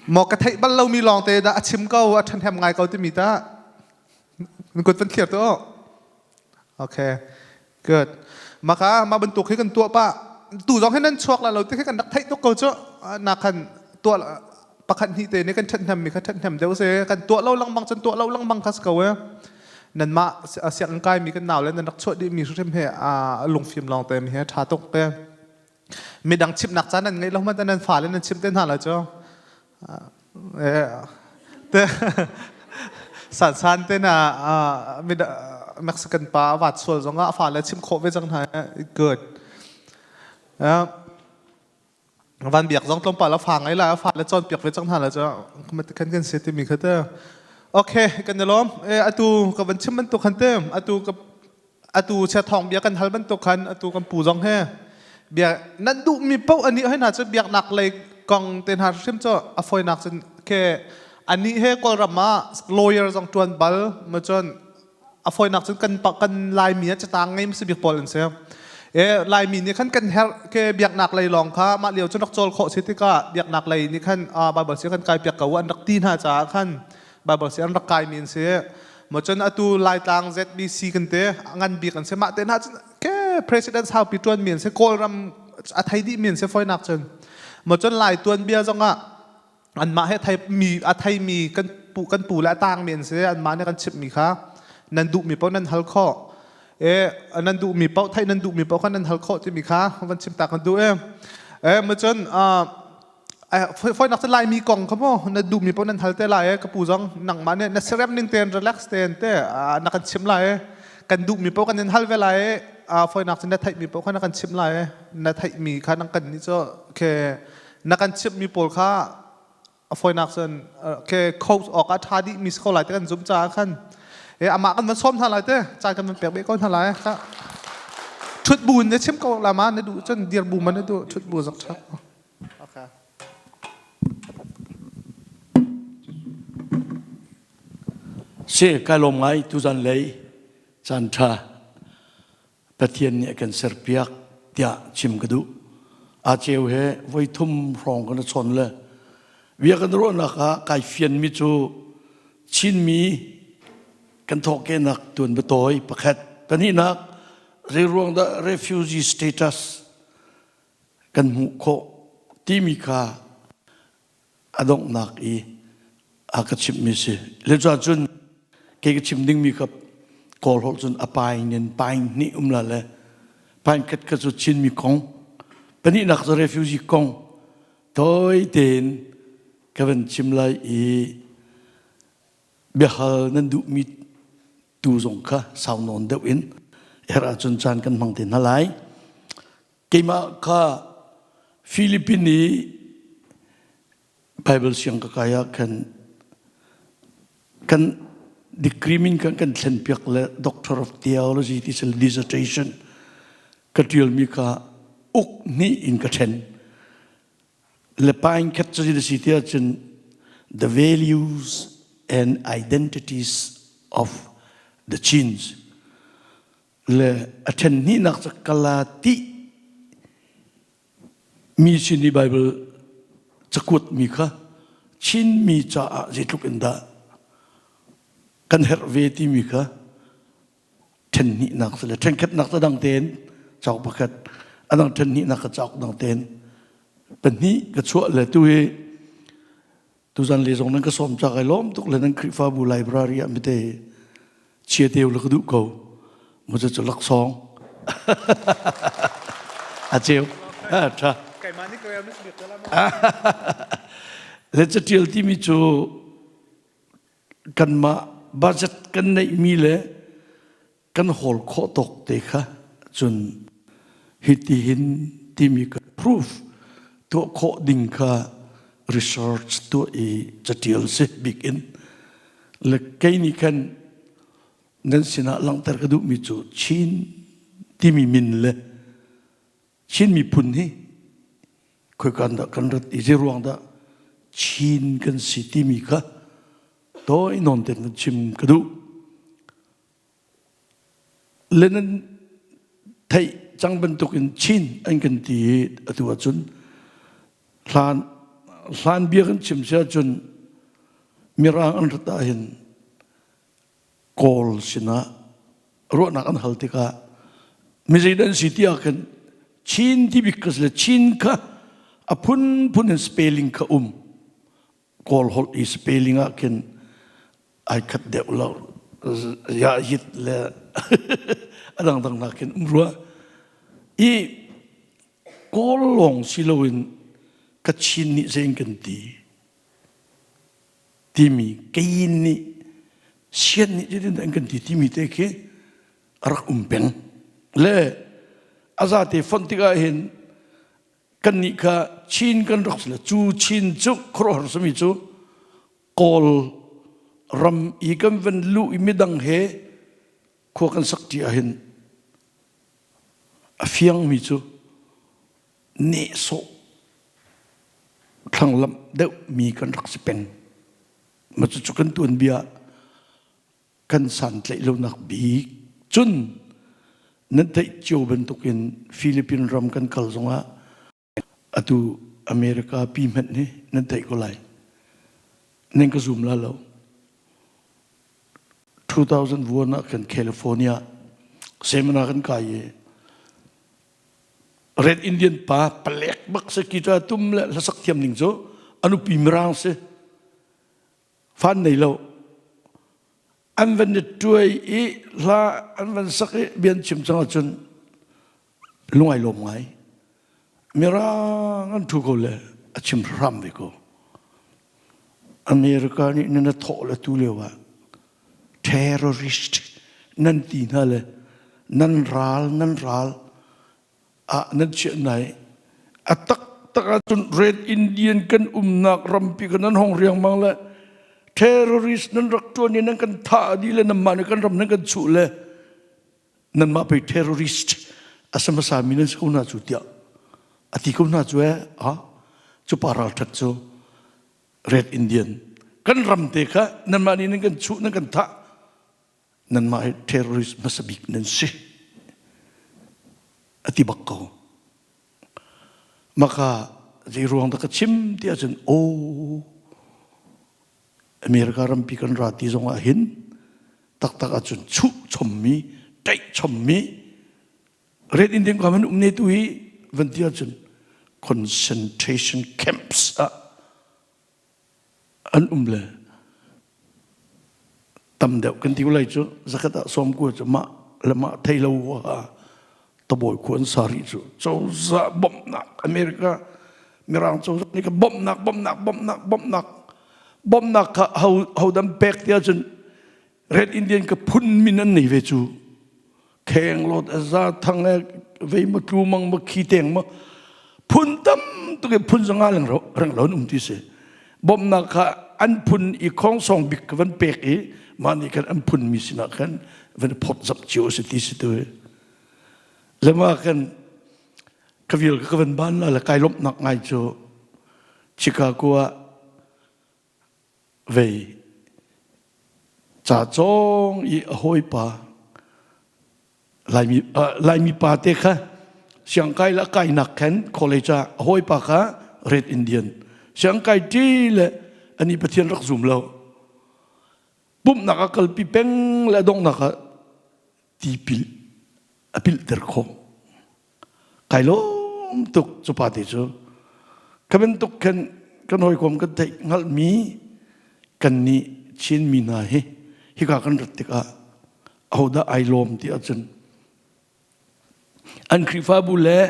Maw ka theih bal lomi lawngte dah a chim ko, a ṭhahnem ngai ko timi tah? Na kut van thlir tuah. Okay. Good. Maka mah bantuk hi kan tuah pah. Tu zong hi nan chuak la lo ti khi kan rak theih tuk ko cu. Na khan tuah pakhat hnih te nih kan ṭhathnem mi kha ṭhathnem deuh si. Kan tuah lo lengmang cun tuah lo lengmang kha si ko e. Nanmah sianginn kai mi kan nau le nan rak chuah dih mi hrim he lungfim lawng te mi he ṭha tuk te. Midang chimnak caan nan ngeih lo hmanh nan fale nan chim te hna la cu. Te san san te na Mexican pa a vat sual zong ah a fale chim khawh ve cang hna. Good. Van biak zong tlawmpal a fa ngai la a fale cawn piak ve cang hna la cu kan kan si timi kha te. Okay, kan i lawm. Atu ka van chim bantuk khan te atu ka atu chia thawng bia kan hal bantuk khan atu kan pu zong he bia nan duhmi paoh ani hoi hna cu biaknak lei kong te hna hrim cu a fawinak cun ke ani he kawlram ah lawyer zong tuan bal ma cun a fawinak cun kan kan laimi ah catang ngei si bik pawl an si e laimi nih khan kan her ke biaknak lei lawng kha mah lio cun rak cawl khawh si tikah biaknak lei nih khan bible si kan kai piak ko an rak ti hna caah khan Bible si an rak kaimi an si. Maw cun atu Laitlang ZBC kan te ngan bik an si. Mah te hna cun ke President saupi tuan mi an si. Kawlram a thei dih mi an si foinak cun. Maw cun Lai tuan bia zong ah anmah he thei mi a thei mi kan pu kan pu le a tang mi an si. Anmah nih kan chimh mi kha nan duh mi paoh nan hal khawh. E nan duh mi paoh theih nan duh mi paoh kha nan hal khawh timi kha van chim ta kan duh e. E ma cun Foinak cu Laimi kong kha maw na duhmi paoh nan hal te lai ka pu zong nangmah nih na siarem ning tein relax tein te na kan chimh lai kan duhmi paoh kan in hal ve lai foinak cu na theihmi paoh kha na kan chimh lai na theihmi kha nang kan nih cu ke na kan chimhmi pawl kha a foinak cun ke coach awk a ṭha dih mi si ko lai te kan zumh caah khan e amah kan van sawm hna lai te caan kan van pek beh ko hna lai ka ṭhut bu in na chim ko la ma na duh cun dir bu ma na duh ṭhut bu zok ṭha Okay. Si kai lawm ngai tuzan lei caan ṭha Pathian nih a kan serpiak tiah chim ka duh. A ceu he voi thum hrawng kan chawn le bia kan ruahnak ah kai fianmi cu Chinmi kan thawhkehnak tuan biatawi pakhat pahnihnak zeiruang dah refugee status kan hmuh khawh timi kha a donghnak i a ka chimhmi si. Le cun kei ka chim dingmi kha Kawl holh cun a paing in paing hnih um la le paing khat kha cu Chinmi kong pahnihnak cu refugee kong tawi tein ka van chim lai i biahal nan duhmi tu zong kha sau nawn deuh in herh ahcun caan kan hmang te hna lai. Keimah kha Philippine i Bible siang ka kai ah khan kan degree min kan kan thlen piak le Doctor of Theology ti sel dissertation ka tial mi kha uk hnih in ka then le pain khat cu si ti ahcun the values and identities of the Chins Le a ṭhen hnihnak cu Galati mi sin i Baibal cakuat mi kha Chinmi caah zeitluk in dah kan herh ve timi kha ṭhen hnihnak si le ṭhenkhatnak cu dang tein cauk pakhat a dang ṭhen hnihnak kha cauk dang tein pahnih ka chuah le tu hi Tuzan le zong nan ka sawm cak ai lawm tuk le nan Khrihfabu library ah mite chia teu le ka duh ko. Mu cu cu laksawng. A ceu. A tha. Keimah nih ka rel mis bik la Le catial timi cu kanmah budget kan neihmi le kan hawl khawh tawk te kha cun hitihin timi ka proof tuah khawh ding kha research tuah i catial si bik in le kei nih khan nan sinah langhter ka duhmi cu Chin timi min le Chin miphun hi khoikan dah kan rat i zeiruang dah Chin kan si timi kha tawi nawn ten kan chim ka duh. Le nan theih cang bantukin Chin an kan ti i atu ahcun hlan Hlan bia kan chim si ahcun Mirang an rat ahhin Kawl sinah ruahnak an hal tikah mi zeidah an si ti ah khin Chin ti bik ka si le Chin kha a phunphun in spelling kha um. Kawl holh i spelling ah khin ai khat deuh lo. Ya yit le a dangdang nak khin um rua. I Kawl lawng si loin Kachin nih zei in kan ti timi Kayin nih Sian nih zeitin dah an kan ti timi te khi a rak um peng. Le a zate fonh tikah hin kannih kha Chin kan rak si le cu Chin cu khuaruahhar simi cu Kawl ram i kan van luh i midang he khua kan sak ṭi ahhin a fiangmi cu nehsawh thlanglamh deuhmi kan rak si peng. Mah cucu kan tuanbia kan santlaih lonak bik. Cun nan theih cio bantukin Philippine ram kan kal zongah atu America pi hmanh hi nan theih ko lai. Nan ka zum la lo. 2001 ah khan California seminar kan kai i Red Indian pa palek bak se guitar tum le hlasak thiam ning cu anupi mirang si fan nei lo an van i tuai i hla an van sak i bian chim cang ahcun lungai lawm ngai mirang an thu ko le a chim hram ve ko America nih nan a thawh le tu lio ah terrorist nan ti hna le nan ral nan ral ah nan chiah nai a taktak ahcun Red Indian kan umnak rampi kan nan hong riangmang le terrorist nan rak tuan i nan kan thah dih le nanmah nih kan ram nan kan chuh le nanmah pei terrorist a si hmasa mi nan si ko hna cu tiah a ti ko hna cu eh a cu pa ralṭhat cu Red Indian kan ram te kha nanmah nih nan kan chuh nan kan thah nanmah hi terrorist hmasa bik nan si a ti bak ko maka zei ruang dah ka chim ti ahcun aw America rampi kan ra ti zong ah hin taktak ahcun chuh chommi ṭaih chommi Red Indian kam an um ne tu hi van ti ahcun concentration camps ah an um le tam deuh kan ti lai cu zakhat ah sawm ku cu mah le mah thei lo ha tabawi khu an sa rih cu cozah bawmhnak America mirang cozah nih ka bawmhnak bawmhnak bawmhnak bawmhnak bawmhnak kha ho ho dam pek ti ahcun Red Indian ka phun min an nei ve cu khenglawt a za thang e vei ma tlu mang ma khi teng ma phun tam tuk phun zanga leng reng lo um ti si bawmhnak kha an phun i khong song bik ka van pek i mah nih khan an phun mi sinah khan van phot zap cio si ti si tu lema khan ka vial ka van ban la le kai lomh nak ngai cu Chicago ah vei ca cawng i a hawipa Laimi Laimi pa te kha siangkai la kainak khan college ah a hawipa kha Red Indian siangkai ṭi le ani Pathian rak zum lo pumhnak a kalpi peng le donghnak ah tipil a pilhter khawh Kai lawm tuk cu pa te cu. Ka bantuk khan kan hawikom kan theih hngalhmi kan nih Chinmi hna hi hika kan rat tikah ahodah ai lawm ti ahcun an Khrihfabu le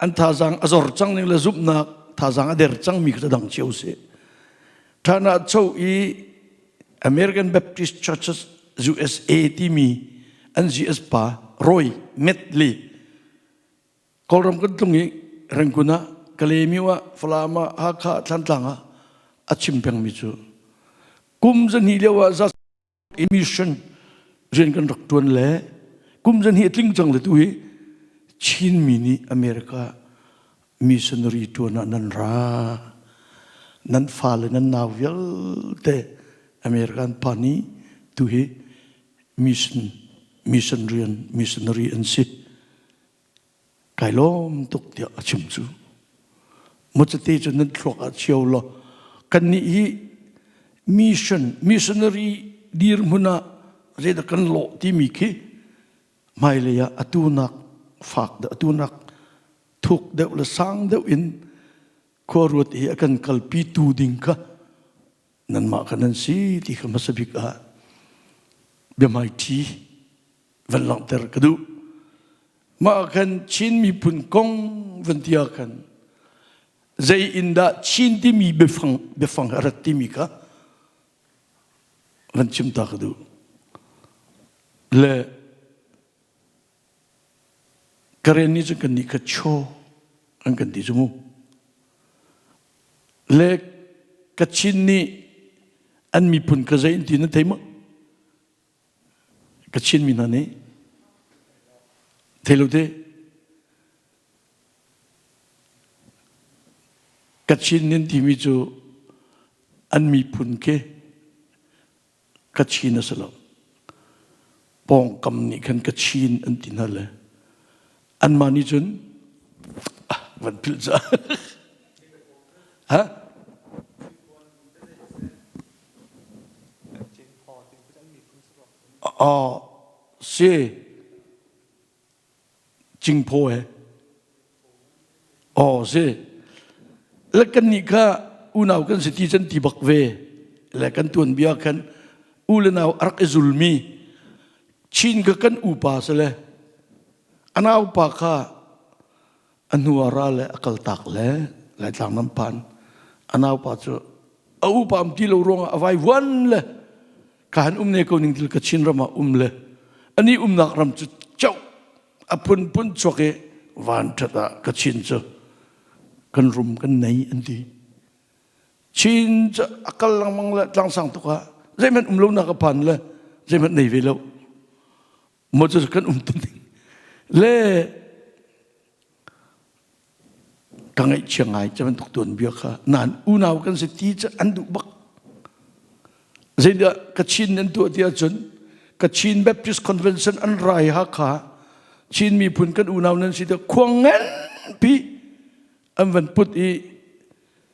an thazaang a zor cang ning le zumhnak thazaang a der cangmi kha dang cio si. Ṭhan ah cho i American Baptist Churches USA timi an GS pa Roy Medley Kawlram kan tlung i Rangoon ah Kalaymyo ah Falam ah Hakha Thlantlang ah a chim pengmi cu kum zahnih lio ah za mission rian kan rak tuan le kum zahnih a tling cang le tu hi Chinmi nih America missionary tuan ah nan ra nan fale nan nau vialte American pa nih tu hi mission mission rian missionary an si kai lawm tuk tiah a chim cu. Mucate cu nan thluak ah chio law kannih hi mission missionary dirhmun ah zeidah kan lawh timi khi hmailei ah atu nak fak deuh atu nak thuk deuh le sang deuh in khua ruat i a kan kalpi tu ding kha nanmah kha nan si ti kha hmasa bik ah biahmaiṭhi van langhter ka duh. Mah khan Chin miphun kong van ti ah khan zei in dah Chin timi biafang biafang a rat timi kha van chim ta ka duh. Le Karen nih cun kan nih kha chaw an kan ti cu mu. Le Kachin nih an miphun kha zei in ti na thei maw? Kachin mi hna nih thei lo te. Kachin nin timi cu an miphun khi Kachin a si lo. Pawngkam nih khan Kachin an ti hna le anmah nih cun ah, van philh ca. ha? Oh, si. Cingphaw he. Aw si. Le kan nih kha unau kan si ti can ti bak ve. Le kan tuanbia khan u le nau a rak i zulmi Chin kha kan upa si le a naupa kha a hnu ah ra le a kaltak le Laitlang nan phan. A naupa cu a upa um ti lo ruangah a vaivuan le ka han um ne ko ning til ka Chin ram ah um le ani umnak ram cu chau a phunphun chuak i van ṭhat ah ka Chin cu kan rum kan nei an ti. Chin cu a kal lengmang le tlangsang tuk ah zeihmanh um lonak a phan le zeihmanh nei ve lo. Maw cu kan um tu ding le ka ngaihchia ngai cu bantuk tuanbia kha nain unau kan si ti cu an duh bak zeidah Kachin nan tuah ti ahcun Kachin Baptist Convention an rai Hakha Chin miphun kan unau nan si tiah khuang nganpi an van put i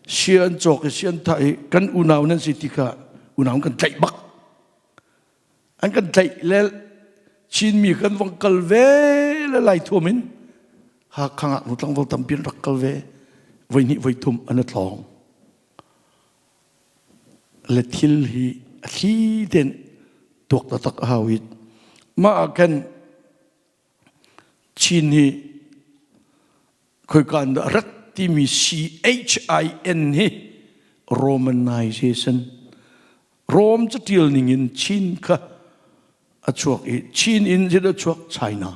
sia an cawk i sia an thah i kan unau nan si ti kha unau kan tlaih bak An kan tlaih le Chinmi kan vong kal ve le lai thuam in Hakha ngaknu tlangval tampi an rak kal ve. Voi hnih voi thum an i tlawng. Le thil hi a thli tein tuak taktak a hau i mah ah khan Chin hi khoika in dah rat timi CHIN hi Romanization Rom catial ning in Chin kha a chuak i Chin in zit a chuak China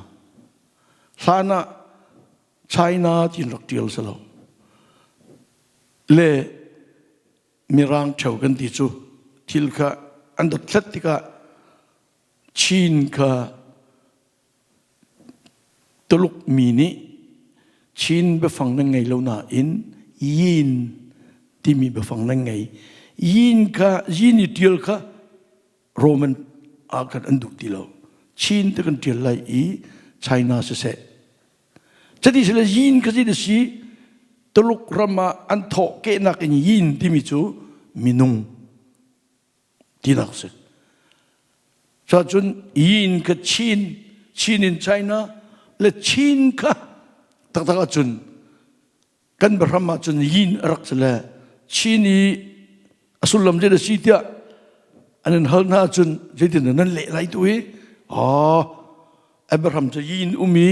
hlan ah China tin rak tial si lo le Mirang theo kan ti cu thil kha an dothlat tikah Chin kha Tuluk mi nih Chin biafang nan ngei lo nain Yin timi biafang nan ngei. Yin kha Yin i ṭial kha Roman ah khan an duh ti lo. Chin te kan ṭial lai i China siseh. Cati sile Yin kha zeidah si Tuluk ram ah an thawh kehnak in Yin timi cu minung tinak si. Cun Yin kha Chin, Chin in China le Chin kha taktak ahcun kan biahram ahcun Yin a rak si le Chin i a sullam zei a si tiah an in hal hna ahcun zeitin nan leh lai tu hi ah Abraham cu Yin um i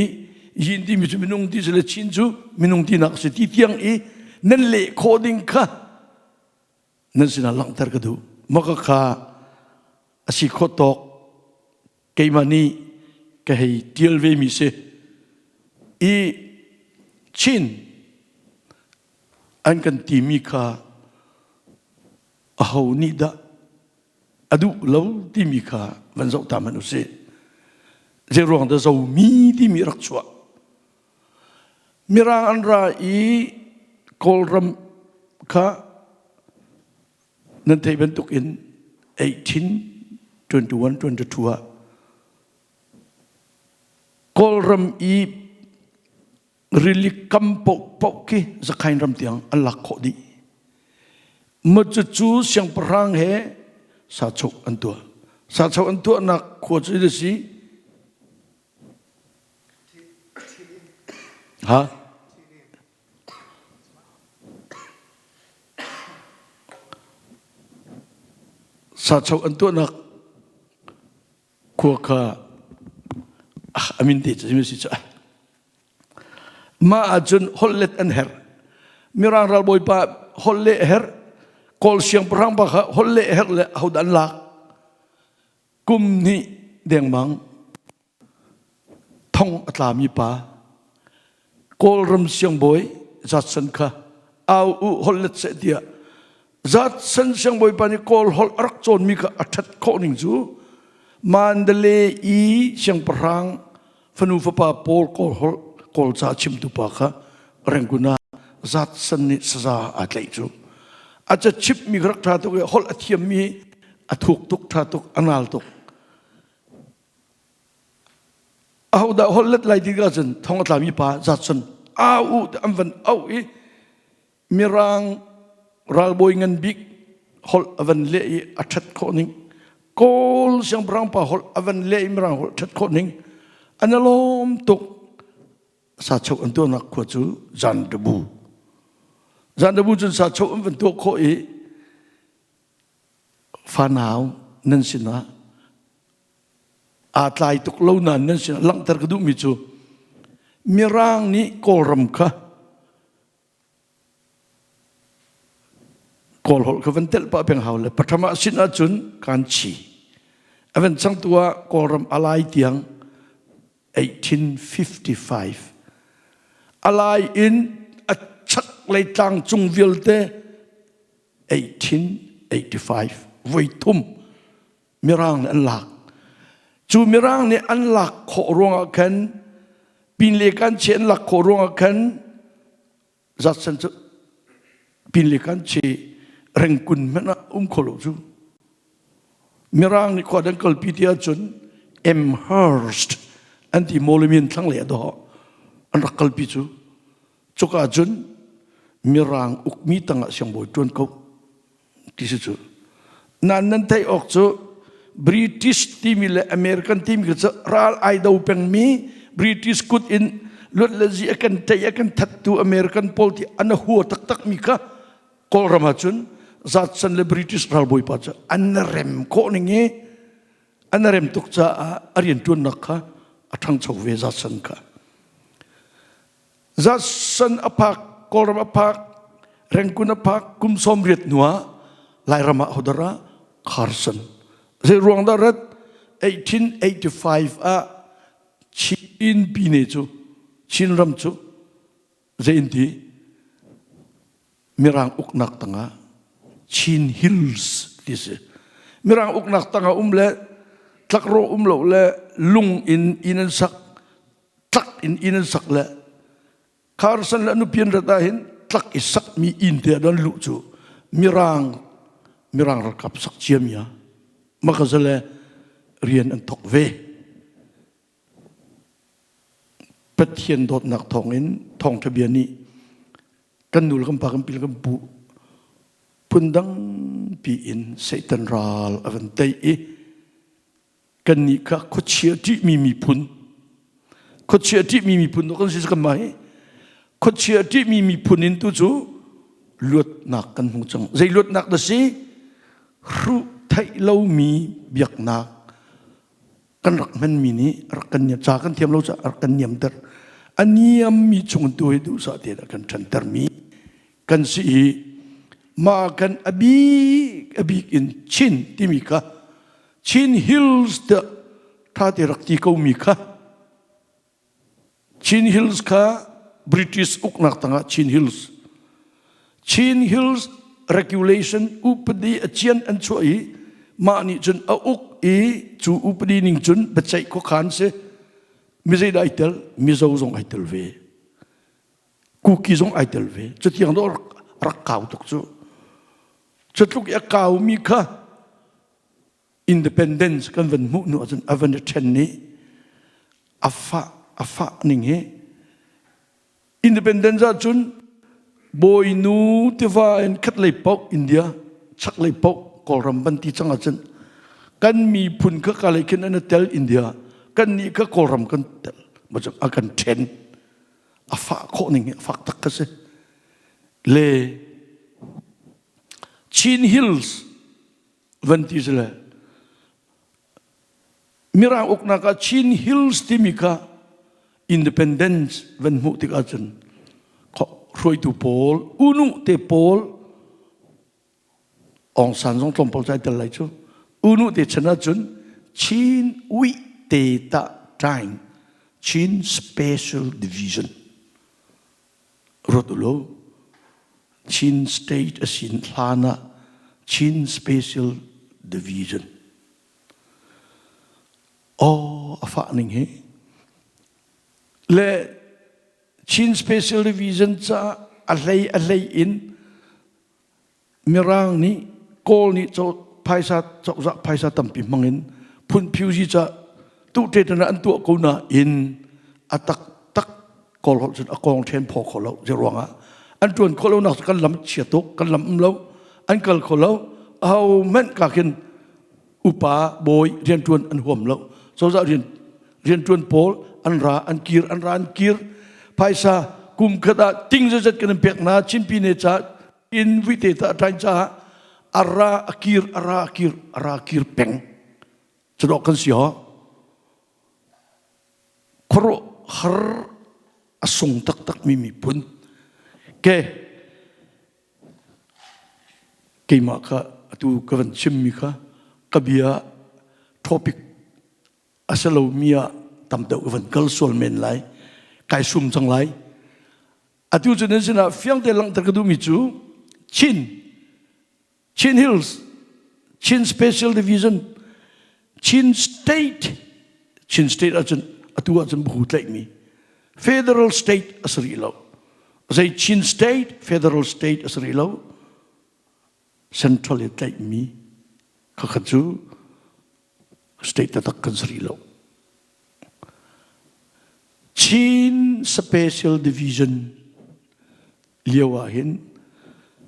Yin timi cu minung ti si le Chin cu minung tinak si ti tiang i nan leh khawh ding kha nan sinah langhter ka duh. Maka kha a si khawh tawk keimah nih ka hei tial ve mi si. I Chin an kan timi kha aho nih dah a duh lo timi kha van zoh ta hmanh usih. Zei ruang dah zomi timi rak chuah. Mirang an ra i Kawlram kha nan theih bantuk in 1821-22 ah Kawlram i Rili kam paohpaoh khi Zakhain ram tiang an lak khawh dih. Macucu siangpahrang he sachoh an tuah. Sachoh an tuahnak khua cu a si. Ha? Sachoh an tuahnak khua kha a min te cu si cu mah ahcun holhlet an herh mirang ralbawipa holh leh herh kawl siangpahrang pa kha holh leh herh le ahodah an lak kum hnih dengmang thong a tlami pa Kawlram siangbawi Judson kha au u holh let seh tiah Judson siangbawi pa nih Kawl holh a rak cawnmi kha a ṭhat khawh ning cu Mandalay i siangpahrang fanu fapa pawl Kawl holh Kawl ca chimtu pa kha Rangoon ah Judson nih saza aa tlaih cu a ca chimmi kha rak ṭha tuk i holh a thiammi a thuk tuk ṭha tuk a nal tuk Ahodah holh let lai ti cun thong a tlami pa Judson au u an van auh i Mirang ralbawi ngan bik holh a van leh i a ṭhat khawh ning Kawl siangpahrang pa holh a van leh i Mirang holh ṭhat khawh ning an i lawm tuk sachoh an tuahnak khua cu Zandabu Zandabu cun sachoh an van tuah khawh i fanau nan sinah aa tlai tuk lo nain nan sinah langhter ka duhmi cu Mirang nih Kawlram kha Kawl holh kha van telh pah peng hau le patham ah sin ahcun kan chi a van changtu ah Kawlram alai tiang 1855 alai in a chaklei tlang cung vialte 1885 voi thum Mirang nih an lak. Cu Mirang nih an lak khawh ruangah khan pinle kan che an lak khawh ruangah khan zatsan cu pinle kan che rengkun hmanh ah um kho lo cu. Mirang nih khua dang kalpi ti ahcun Amherst an ti Mawlamian thlanglei ah dawh an rak kalpi cu. Cuka cun Mirang ukmi tangah siangbawi ṭuan ko ti si cu. Nan nan theih awk cu British timi le American timi cu ral ai do pengmi British kut in luat le zi a kan tei a kan thattu American pawl ti an hua taktak mi kha Kawlram ah cun Zatsan le British ralbawi pa cu an rem khawh ning i an rem tuk caah a rianṭuannak kha a ṭhangcho ve Zatsan kha. Zatsan a phak, Kawlram a phak, Rengkun a phak, kum 80 hnu ah Lairam ah hodar ah Carson. Zei ruang dah rat 1885 ah Chin pine cu Chinram cu zei in ti Mirang uknak tangah Chin Hills ti si. Mirang uknak tangah um le tlakrawh um lo le lung in inn an sak tlak in inn an sak le Carson le nupi an rat ahhin tlak i sakmi inn te ah an luh cu Mirang Mirang ralkap sak ciami ah makazale rian an thok ve. Pathian dawtnak thawngin thawngṭha bia nih kan nu le kan pa kan pi le kan pu phundang piin Satan ral a van tei i kannih kha khuachia ṭihmi miphun khuachia ṭihmi miphun kan si kan mah hi khuachia ṭihmi miphun in tu cu luatnak kan hmu cang zei luatnak dah si hruh theih lomi biaknak kan rak hmanmi nih rak kan niam ca kan thiam lo ca rak kan niamter a niammi chung tu hi duhsah tein a kan ṭhantermi kan si i mah kan a bik a bik in Chin timi kha Chin Hills tiah ṭha te rak ti komi kha Chin Hills kha British uknak tangah Chin Hills Chin Hills Regulation upadi a cian an chuah i mah nih cun a uk i cu upadi ning cun biaceih khuakhan si mi zeidah ai tel Mizo zong ai tel ve Kuki zong ai tel ve cutiang dawh rak kau tuk cu cu tluk i a kaumi kha independence kan van hmuh hnu ahcun a van i ṭhen i a fah a fah ning hi. Independence ahcun Bawinu tiva in khat lei paoh India, chak lei paoh Kawlram van ti cang ahcun kan miphun kha ka lei khin an i tel India, kan nih kha Kawlram kan tel. Macam a kan ṭhen. A fah khawh ning hi a fak tak ka si. Le Chin Hills van ti si le Mirang uknak ah Chin Hills timi kha independence van hmuh tik ahcun hruaitu pawl unu te pawl Aung San zong tlawmpal cai tel lai cu unu te chan ahcun Chin Ui Te Ta Ṭaing Chin Special Division ruat u Chin State a sin hlan ah Chin Special Division Aw a fah ning hi. Le Chin Special Division caah a hlei a hlei in Mirang nih Kawl nih phaisa cozah phaisa tampi hmang in phun phiuzi ca tuhṭe an tuah ko nain a taktak Kawl holh cun a kong ṭhen phaw kho lo zei ruangah an ṭuan khawh lonak cu kan lam chia tuk kan lam um lo an kal kho lo aho hmanh ka khin upa bawi rianṭuan an huam lo cozah rian rianṭuan pawl an ra an kir an ra an kir phaisa kum khat ah ting zazat kan in pek hna Chinpi ne ca in vuite ta ṭain caah a ra a kir a ra a kir a ra kir peng cu kan si ho khuaruah har a sung taktak mi miphun ke Keimah kha atu ka van chimmi kha ka bia topic a si lomi ah tam deuh ka van kal sual men lai. Kai sum cang lai. Atu cu nan sinah fiang te langhter ka duhmi cu Chin, Chin Hills, Chin Special Division, Chin State, Chin State ahcun atu ahcun bu tlaihmi Federal State a si rih lo. Zei Chin State, Federal State a si rih lo. Central i tlaihmi khakha cu state taktak kan si rih lo. Chin Special Division lio ah hin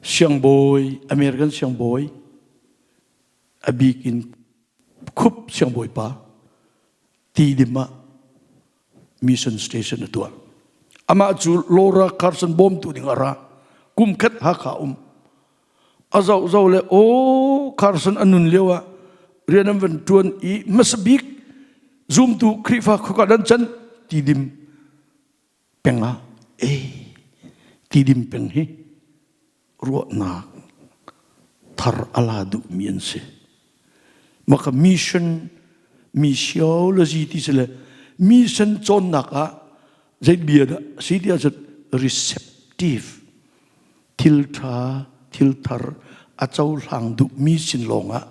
siangbawi, American siangbawi, a bik in khup siangbawipa Tidim ah mission station a tuah. Amah cu Laura Carson bawmtu ding a ra. Kum khat Hakha um. A zoh zoh le aw Carson a nun lio ah rian an van tuan i hmasa bik zumtu Khrihfa khuka dan can Tidim peng ah e Tidim peng hi ruahnak thar a la duhmi an si. Maka mission missiology ti si le mission cawnnak ah zei bia dah si ti ahcun receptive thil ṭha thil thar a cohlang duhmi sin lawngah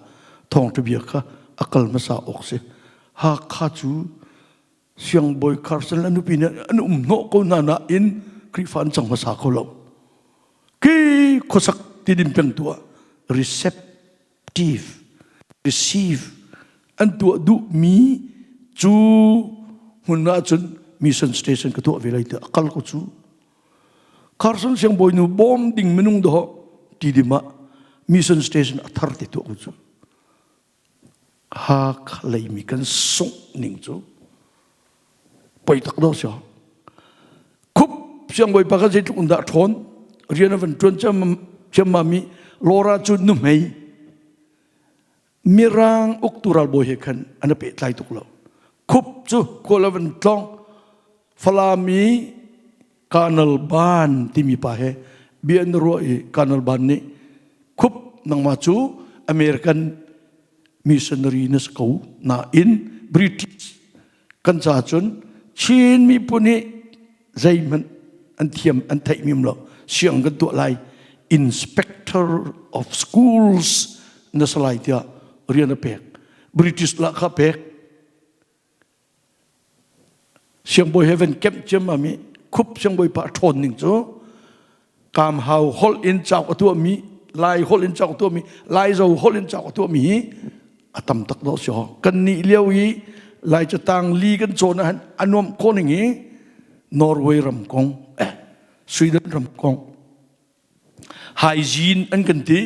thawngṭha bia kha a kal hmasa awk si. Hakha cu Siangbawi Carson le nupi nih an um hnawh ko hna nain Khrihfa an cang hmasa kho lo. Khi khuasak tidim peng tu ah receptive, receive an tuah duhmi cu hmun ah cun mission station ka tuah ve lai tiah a kal ko cu. Carson siangbawi nu bawm ding minung dawh tidim ah mission station a thar te tuah ko cu. Hakha leimi kan sungh ning cu poi tak do si. Khup siangbawipa kha zeitluk in dah ṭhawn rian a van ṭuan ciammam i Laura cu nuhmei Mirang uktu ralbawi he khan an i pehtlai tuk lo. Khup cu kawl a van tlawng Falam i Colonel Ban timi pa he bia an ruah i Colonel Ban nih khup nangmah cu American missionary na si ko nain British kan ca cun Chin miphun hi zeihmanh an thiam an theih mim lo siang kan tuah lai inspector of schools na si lai tiah rian a pek British lah kha pek Siangbawi he van kemh ciammam i khup siangbawi pa a ṭhawn ning cu Kamhau holh in cauk a tuahmi Lai holh in cauk a tuahmi Laizo holh in cauk a tuahmi hi a tam tak dawh si kan nih lio i Lai catang li kan cawn ahhin a nuamh khawh ning hi Norway ram kong eh. Sweden ram kong hygiene an kan ti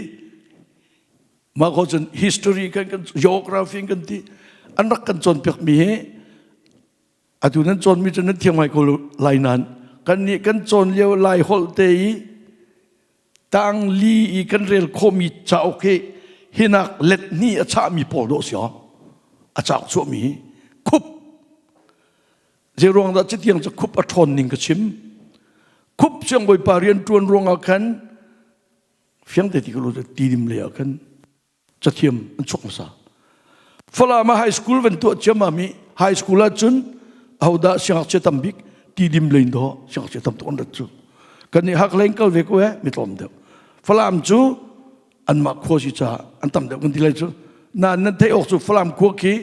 mah ko cun history kan kan geography kan ti an rak kan cawnpiak mi hi atu nan cawnmi cu nan thiam ngai ko lai nain kan nih kan cawn lio lai holh te i tang li i kan rel khawhmi cauk hi hinak let hnih a chahmi pawl dawh si a cauk chuahmi hi khup zei ruang dah citiang cu khup a ṭhawn ning ka chim khup siangbawipa rian ṭuan ruangah khan fiang te ti ka lu tidim lei ah khan cathiam an chuak hmasa Falam ah high school van tuah ciammam i high school ah cun ahodah siangngakchia tam bik tidim lein dawh siangngakchia tam tuk an rat cu kan nih hak leng kal ve ko he mi tlawm deuh Falam cu anmah khua si caah an tam deuh kan ti lai cu nain nan theih awk cu Falam khua khi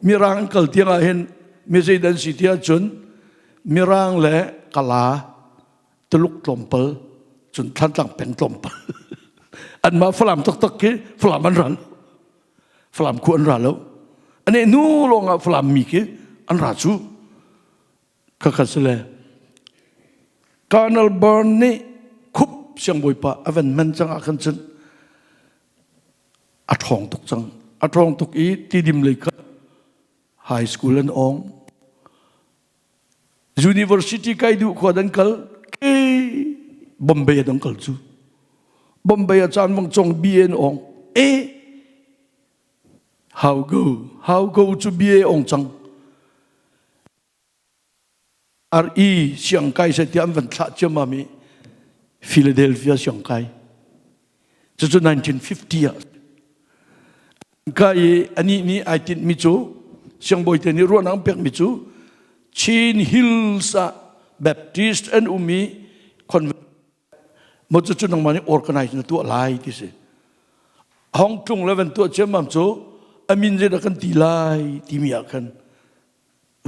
Mirang an kal tiang ah hin mi zeidan si ti ahcun Mirang le Kala Tuluk tlawmpal cun Thlantlang peng tlawmpal anmah Falam taktak khi Falam an ral Falam khu an ra lo ane nu lawng ah Falam mi khi an ra cu khakha si le Colonel Burn nih khup siangbawipa a van man cang ah khan cun a ṭhawng tuk cang a ṭhawng tuk i tidim lei kha high school an ong University kai duh khua dan kal ke Bombay dang kal cu Bombay a caan bang chong BA an ong e how go how go cu BA ong cang RE siang kai se ti an van thlah ciam mi Philadelphia siang kai Cucu 1950 ah ka i anih nih ai tinhmi cu siangbawi te nih ruahnak an pekmi cu Chin Hills ah Baptist an um i convent mo cucu nangmah nih organize na tuah lai ti si. Hong tlung le van tuah ciammam cu a min zeidah kan ti lai timi ah khan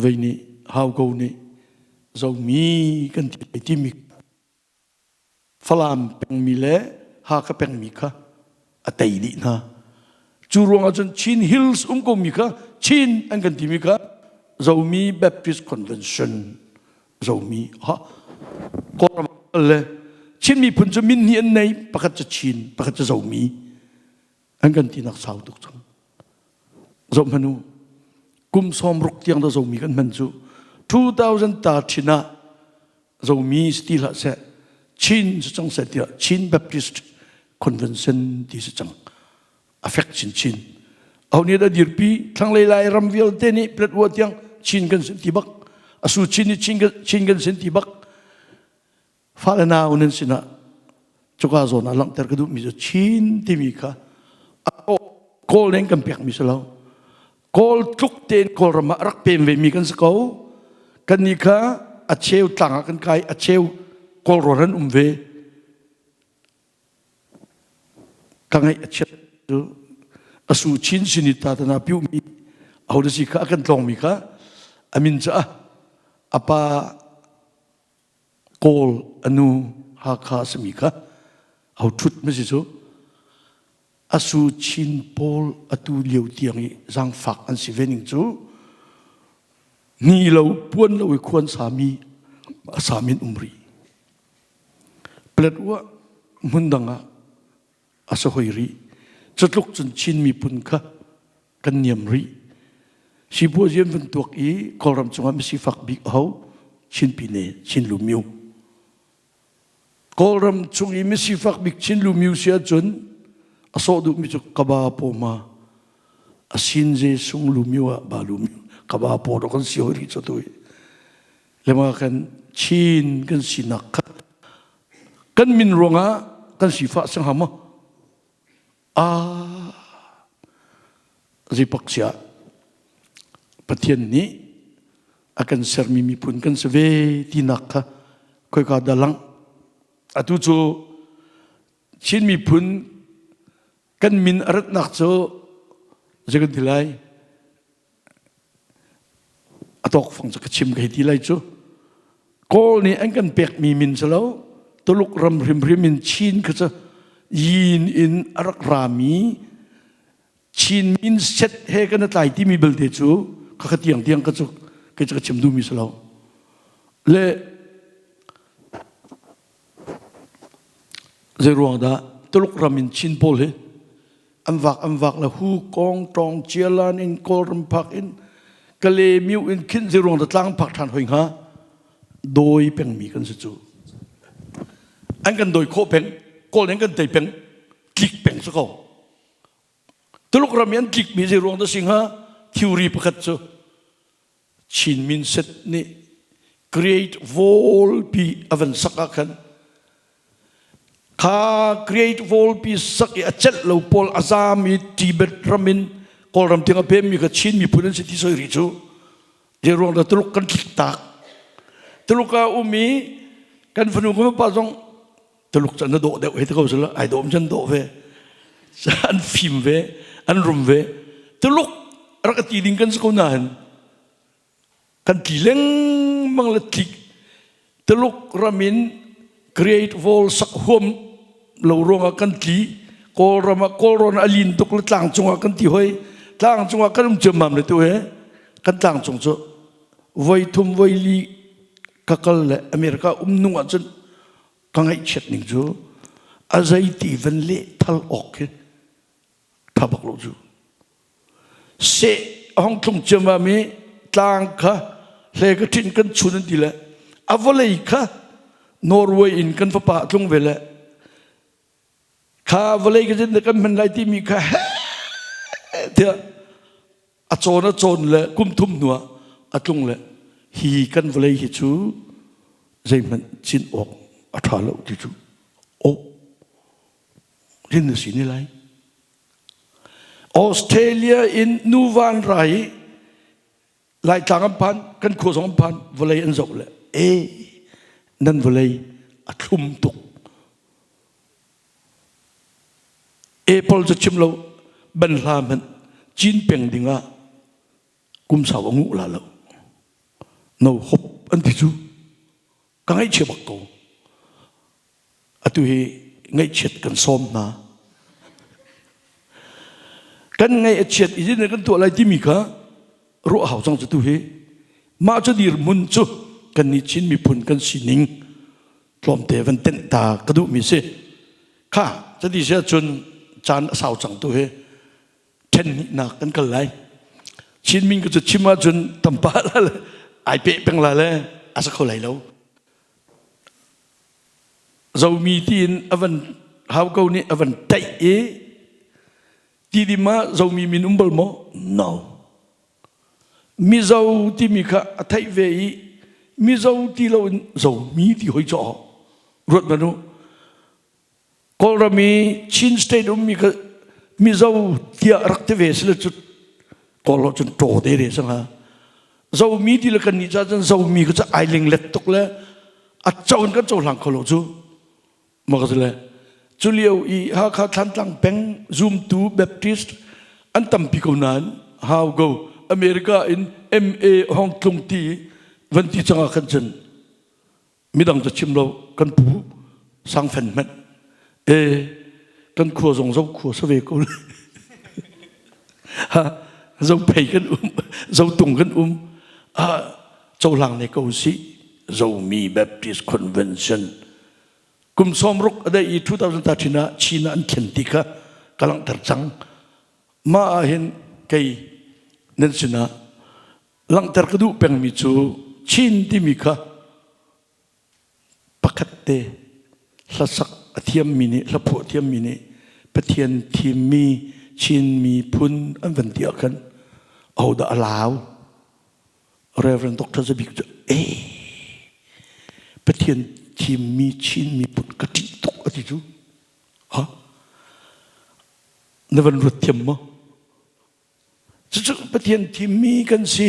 vei nih hau ko nih zomi kan ti lai timi Falam pengmi le Hakha pengmi kha a tei dih hna. Cu ruangah cun Chin Hills um komi kha Chin an kan timi kha Zomi Baptist Convention Zomi ha Kawlram le Chin miphun cu min hnih an nei pakhat cu Chin pakhat cu Zomi an kan tinak sau tuk cang. Zoh hmanh u kum 60 tiang da Zomi kan hman cu 2013 ah Zomi si ti hlah seh Chin si cang seh tiah Chin Baptist Convention ti si cang a fek chinchin aho nih dah dirpi thlanglei lai ram vialte nih Platwa tiang Chin kan sin ti bak asu Chin nih Chin, Chin kan sin ti bak fale nau nan sinah cuka zawn ah langhter ka duhmi cu Chin timi kha Kawl nih kan pekmi si lo Kawl tluk tein Kawlram ah rak pem vemi kan si ko. Kannih kha a cheu tlang ah kan kai, a cheu Kawlrawn an um ve. Ka ngaih a chiat cu a su chin sin i ta tana piu mi aho da si kha a kan tlawng mi kha a min cu a a pa Kawl a nu Hakha a simi kha aho ṭhut ma si cu A su Chin pawl atu lio tiang i zaangfak an si ve ning cu ni lo puan lo i khuan sami a samin um rih. Paletwa hmun dang ah a si hoi rih. Cutluk cun Chin miphun kha kan niam rih. Sipuazi an van tuak i Kawlram cungah misifak bik aho Chin Pine, Chin Lumyu. Kawlram chung i misifak bik Chinlu myu si ahcun a sawh duhmi cu kaba pawma a sin ze sung lu myu ah ba lu myu kaba paw dok an si hoi rih cu tu hi lema kan Chin kan sinak kha kan min ruangah kan sifah sang ha maw a zipak sia Pathian nih a kan sermi miphun kan si ve tinak kha khoika dah lang atu cu Chin miphun kan min a ratnak cu zei kan ti lai a tawkfang cu ka chim ka hei ti lai cu Kawl nih an kan pekmi min si lo Tuluk ram hrimhrim in Chin kha cu yin in a rak rami Chin min set he kan tlai timi belte cu ka ka tiang tiang ka cu kei cu ka chim duhmi si lo. Le Zei ruang dah Tuluk ram in Chin pawl hi an vak an vak le hu kong tong chialan in Kawlram phak in Kale miu in khin zei ruang dah tlang phak ṭhan hoi hnga dawi pengmi kan si cu. An kan dawi khawh peng, Kawl an kan tei peng, tlik peng si ko. Tuluk ram i an tlikmi zei ruang dah si hnga? Theory pakhat cu Chin minset nih Great Wall pi a van sak ah khan kha Great Wall pi sak i a celh lo pawl a zaam i Tibet ram in Kawlram tiang a pemmi kha Chin miphun an si ti soi rih cu. Zei ruang dah Tuluk kan tlik tak. Tuluk ah um i kan fanu kan fapa zong Tuluk cu an dawh deuh hei ti ko sila ai dawm cun dawh ve an fim ve an rum ve Tuluk rak ti ding kan si ko nain kan tli lengmang le tlik Tuluk ram in Great Wall sak huam lo ruangah kan tli Kawlram ah Kawlrawn a lin tuk le tlang cungah kan ti hoi tlang cungah kan um ciammam le tu he kan tlang cung cu voi thum voi li ka kal le America um nung ahcun ka ngaihchiat ning cu a zeiti van leh thal awk khi tha bak lo cu seh a hong tlung ciammam i tlang kha hle ka ṭhin kan chun an ti le a vawlei kha Norway in kan fapa a tlung ve le kha vawlei ka zin kan hman lai timi kha he tiah a cawn a cawn le kum thum hnuah a tlung le hi kan vawlei hi cu zeihmanh cin awk a ṭha lo ti cu oh rin na si ni lai Australia in nuvan rai Laitlang an phan kan khua zong an phan vawlei an zoh le e nan vawlei a thlum tuk Apple cu chim lo banhla hmanh cin peng ding ah kum sau a nguh la lo. No hop an ti cu ka ngaihchia bak ko. Atu hi ngaihchiat kan sawm hna. Kan ngaih a chiat i kan tuah lai timi kha ruah hau cang cu tu hi mah cu dirhmun cu kan nih Chin miphun kan sining tlawmte van tenh ta ka duhmi si. Kha cati si ahcun caan a sau cang tu hi ṭhen hnihnak kan kal lai. Chinmin ka cu chim ahcun tampa la le ai peh peng la le a sa kho lai lo. Zomi tiin a van hau ko nih a van taih i tidim ah Zomi min um bal maw? No. Mizo timi kha a theih ve i Mizo ti loin Zomi ti hoi caw ruat hmanh u. Kawlram i Chin state ummi kha Mizo tiah rak ti ve sile cu Kawl cun ṭaw te re sang ha. Zomi ti le kan nih ca cun Zomi kha cu ai linglet tuk le a co in kan cohlang kho lo cu. Makasile cu lio i Hakha Thlantlang peng zumtu Baptist an tampi ko nain how go America in MA hong tlung ti van ti cangah khan cun midang cu chim lo kan pu sangfen hmanh e kan khua zong zo khua sa ve ko le ha zo phei kan um zo tung kan um a cohlang ne ko si Zomi Baptist Convention kum 60 a dei i 2013 ah China an thlen ti kha ka langhter cang mah ah hin kei nan sinah langhter ka duh pengmi cu Chin timi kha pakhat te hlasak a thiammi nih hlaphuah thiammi nih Pathian thimmi Chin miphun an van ti ah khan ahodah a lau Reverend Dr. Zabik cu eh Pathian thimmi Chin miphun ka ṭih tuk a ti cu ha na van ruat thiam maw cucu Pathian thimmi kan si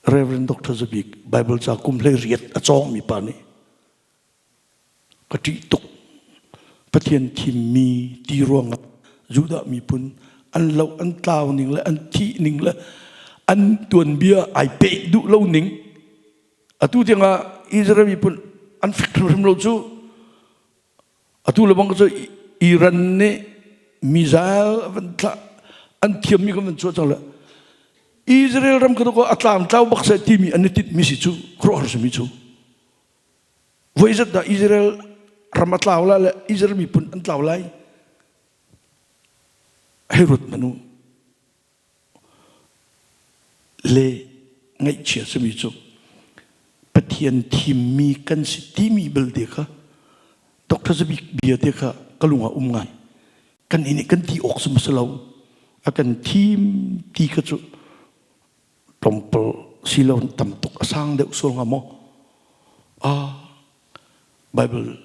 Reverend Dr. Zabik Bible ca kum hlei riat a cawngmi pa nih Ka ṭih tuk. Pathian thimmi ti ruangah Judah miphun an loh an tlau ning le an thih ning le an tuanbia ai peh duh lo ning atu tiangah Israel miphun an fek hrimhrim lo cu atu le bang cu Iran nih missile a van thlah an thiammi kan van chuah cang le Israel ram kha a tlamtlau bak seh timi an i tinhmi si cu khuaruahhar simi cu. Voi zat dah Israel ram a tlau lai le Israel miphun an tlau lai? Hei ruat hmanh u. Le ngaihchia simi cu Pathian thimmi kan si timi belte kha Dr. Zabik bia te kha ka lung ah um ngai. Kan nih kan ti awk si lo. A kan thim ti kha cu tlawmpal si lo tam tuk a sang deuh sual hnga maw? Ah, Bible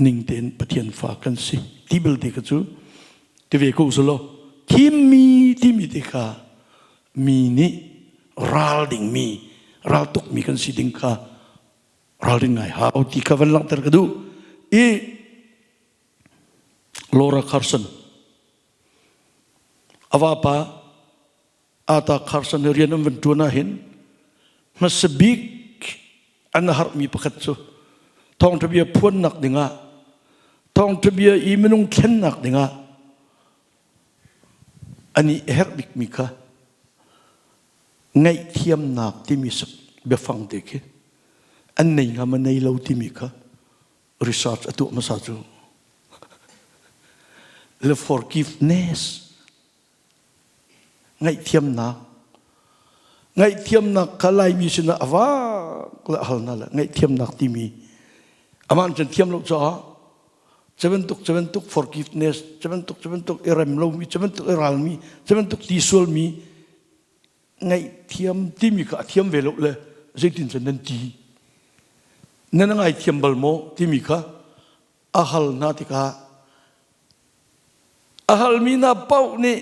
ning tein Pathian fa kan si ti belte kha cu ti ve ko selaw thimmi timi te kha mi nih ral dingmi ral tukmi kan si ding kha ralring ngai hau ti kha van langhter ka duh i Laura Carson a vapa Ata Carson rian an van ṭuan ahhin hmasa bik an harhmi pakhat cu thawngṭha bia phuannak dingah thawngṭha bia i minung thlennak dingah an i herh bikmi kha ngaihthiamnak timi biafang te khi an nei hnga ma nei lo timi kha research a tuah hmasa cu le forgiveness Ngaihthiamnak. Ngaihthiamnak kha Laimi sinah a vak le a hal hna le ngaihthiamnak timi amah cun thiam lo caah cu bantuk cu bantuk forgiveness cu bantuk cu bantuk i rem lomi cu bantuk i ralmi cu bantuk ti sualmi ngaihthiam timi kha a thiam ve lo le zeitin cun nan ti nan ngaithiam bal maw timi kha a hal hna tikah a halmi hna paoh nih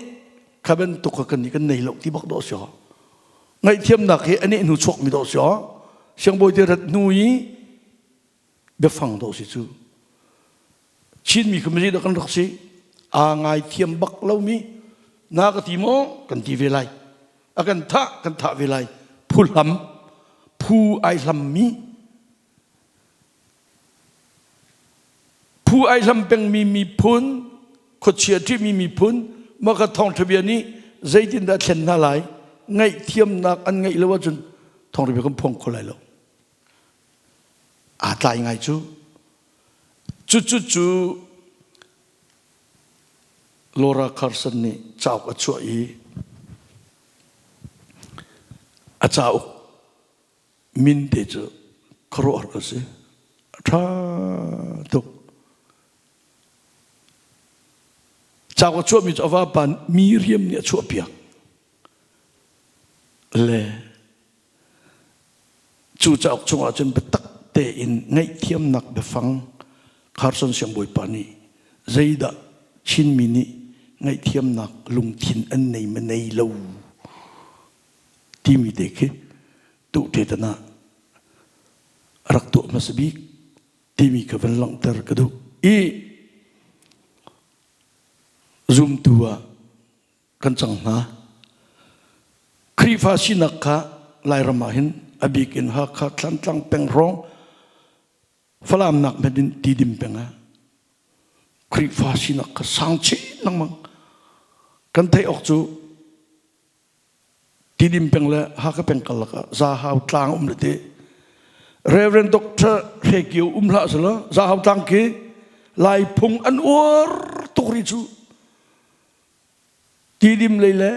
kha bantuk kha kan nih kan nei lo ti bak dawh si ngaihthiamnak hi ani hnu chuakmi dawh si siangbawi te rat hnu i biafang dawh si cu Chinmi kha mazi dah kan rak si aa ngaithiam bak lomi na ka ti maw kan ti ve lai a kan thah kan thah ve lai phu hlam phu ai hlammi Phu ai hlam pengmi miphun, khuachia ṭihmi miphun, mah kha thawngṭha bia nih zeitindah a thlen hna lai? Ngaihthiamnak an ngeih lo ahcun thawngṭha bia kan phuang kho lai lo. Aa tlai ngai cu. Cucu cu Laura Carson nih cauk a chuah i a cauk min te cu khuaruahhar ka si. A ṭha tuk. Cauk a chuahmi cu a vapa Miriam nih a chuahpiak. Le cu cauk chungah cun biatak tein ngaihthiamnak biafang Carson Siangbawipa nih zeidah Chinmi nih ngaihthiamnak lungthin an nei ma nei lo timi te khi tuhṭetan ah rak tuah hmasa bik timi ka van langhter ka duh i zumtu ah kan cang hna. Khrihfa sinak kha Lairam ah hin a bik in Hakha Thlantlang peng hrawng Falam nak hmanh in Tidim peng ah Khrihfa sinak kha sang chin lengmang. Kan theih awk cu Tidim peng le Hakha peng karlak ah Zahau tlang um le ti. Reverend Dr. Hre Kio um hlah selaw Zahau tlang khi Lai phung an uar tuk ri cu. Tidim lei le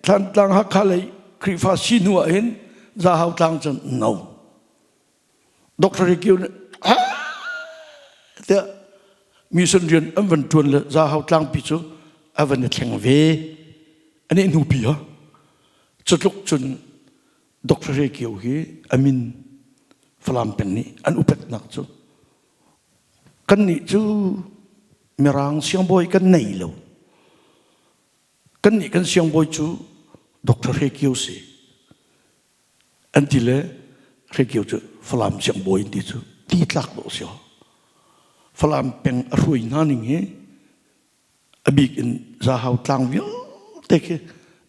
Thlantlang Hakha lei Khrihfa si hnu ah hin Zahau tlang cun no. Dr. Hre Kio nih tiah mission rian an van ṭuan le Zahau tlangpi cu a van i thleng ve. An i hnupi ha. Cutluk cun Dr. Hre Kio hi a min Falam peng nih an upatnak cu kannih cu Mirang siangbawi kan nei lo. Kannih kan siangbawi cu Dr. Hre Kio si. An ti le Hre Kio cu Falam siangbawi an ti cu ti tlak dawh si. Falam peng a hruai hna ning hi a bik in Zahau tlang vialte khi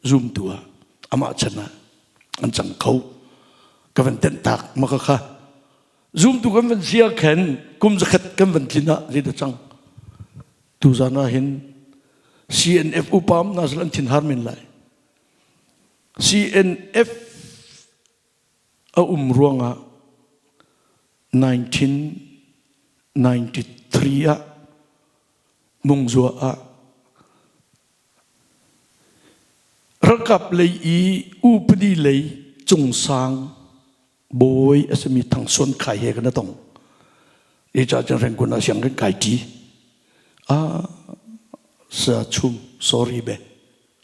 zumtu ah amah chan ah an cang kho. Ka van tenh tak ma ka kha. Zumtu kan van sia khen kum zakhat kan van tlin ah zei dah cang. Tuzan ah hin CNF upam na an thin har men lai. CNF a um ruangah 19 93 ah Mungzua ah ralkap lei i upadi lei cungsang bawi a simi Thangsuan Khai he kan tong. I ca cun Rangoon ah sianginn kai ṭi. Ah, sa chum sorry be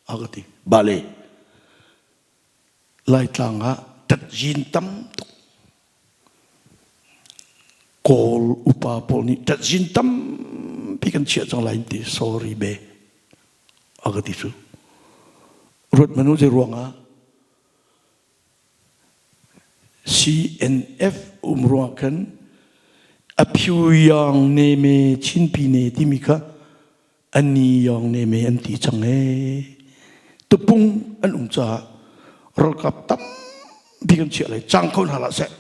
a ka ti. Bale. Laitlang ah tatzin tam tuk. Kawl upa pawl nih tatzin tampi kan chiah cang lai ti sorry be a ka ti cu. Ruat manu zei ruangah CNF um ruang khan a Phyuyang Neme Chinpi ne timi kha ani yong ne me an ti cang ee. Tupung an um caah ralkap tampi kan chiah lai cang kho hna hlah seh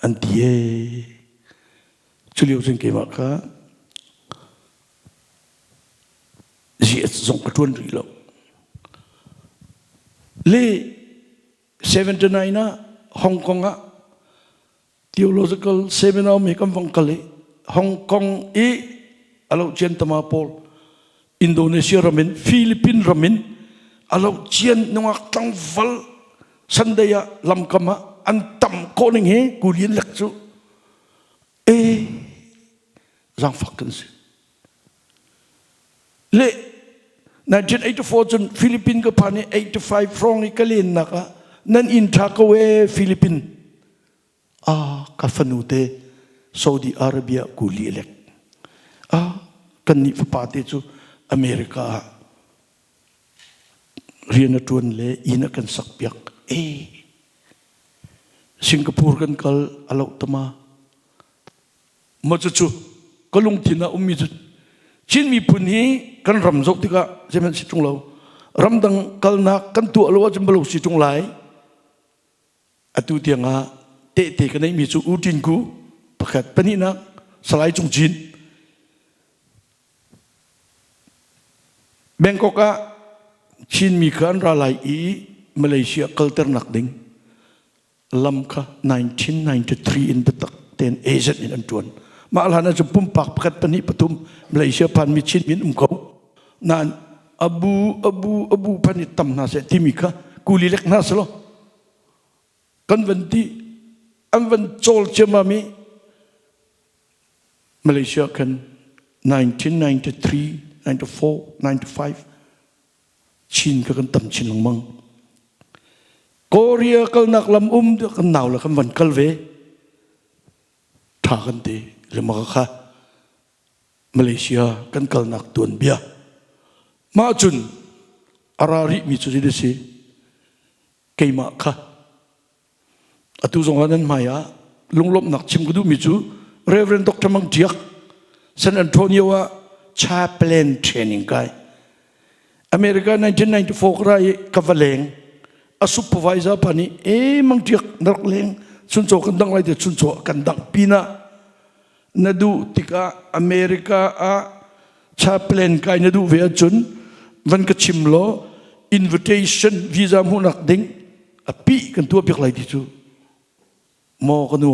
an ti ee. Culio cun keimah kha GS zong ka ṭuan rih lo. Le 79 ah Hong Kong ah theological seminar mi kan vong kal i Hong Kong i alo cian tama pawl Indonesia ram in Philippine ram in alo cian nungak tlangval Sunday ah lamkam ah an tam ko ning hi kulin lek cu e zangfak kan si le 1984 cun Philippine ka phan i 85 hrawng i ka lennak ah nan inn tha ko e Philippine ah ka fanu te Saudi Arabia kuli lek ah kan nih fapa te cu America ah rian a tuan le inn a kan sak piak e Singapore kan kal alo tama Ma cucu ka lungthin ah ummi cu Chin miphun hi kan ram zoh tikah zeihmanh si ṭung lo. Ramdang kalnak kan tuah lo ahcun balo si ṭung lai. Atu tiangah tehte ka neihmi cu U Tin Ku pakhat pahnihnak Salai Cung Cin Bangkok ah Chinmi kha an ra lai i Malaysia kalternak ding lam kha 1993 in biatak tein agent in an ṭuan. Mah hlan ahcun pumpak pakhat pahnih pathum Malaysia phanmi Chin min um ko. Nain abu abu abu phan i tam hna seh timi kha kuli lek hna selaw kan van ti an van cawl ciammam i Malaysia khan 1993, 94, 95 Chin ka kan tam chin lengmang. Korea kalnak lam um kan nau le kan van kal ve. Tha kan ti le maka kha Malaysia kan kalnak tuan bia. Mah cun ara rih mi cu si si keimah kha Atu zong ah nan hmai ah lunglawmhnak chim ka duhmi cu Reverend Dr. Mang Tiak San Antonio ah chaplain training kai. America 1994 ka ra i ka va leng. A supervisor pa nih e Mang Tiak na rak leng chuncaw kan dang lai te chuncaw kan dang pinah na duh tikah America ah chaplain kai na duh ve ahcun van ka chim law invitation visa hmuhnak ding a pi kan tuah piak lai ti cu maw ka nu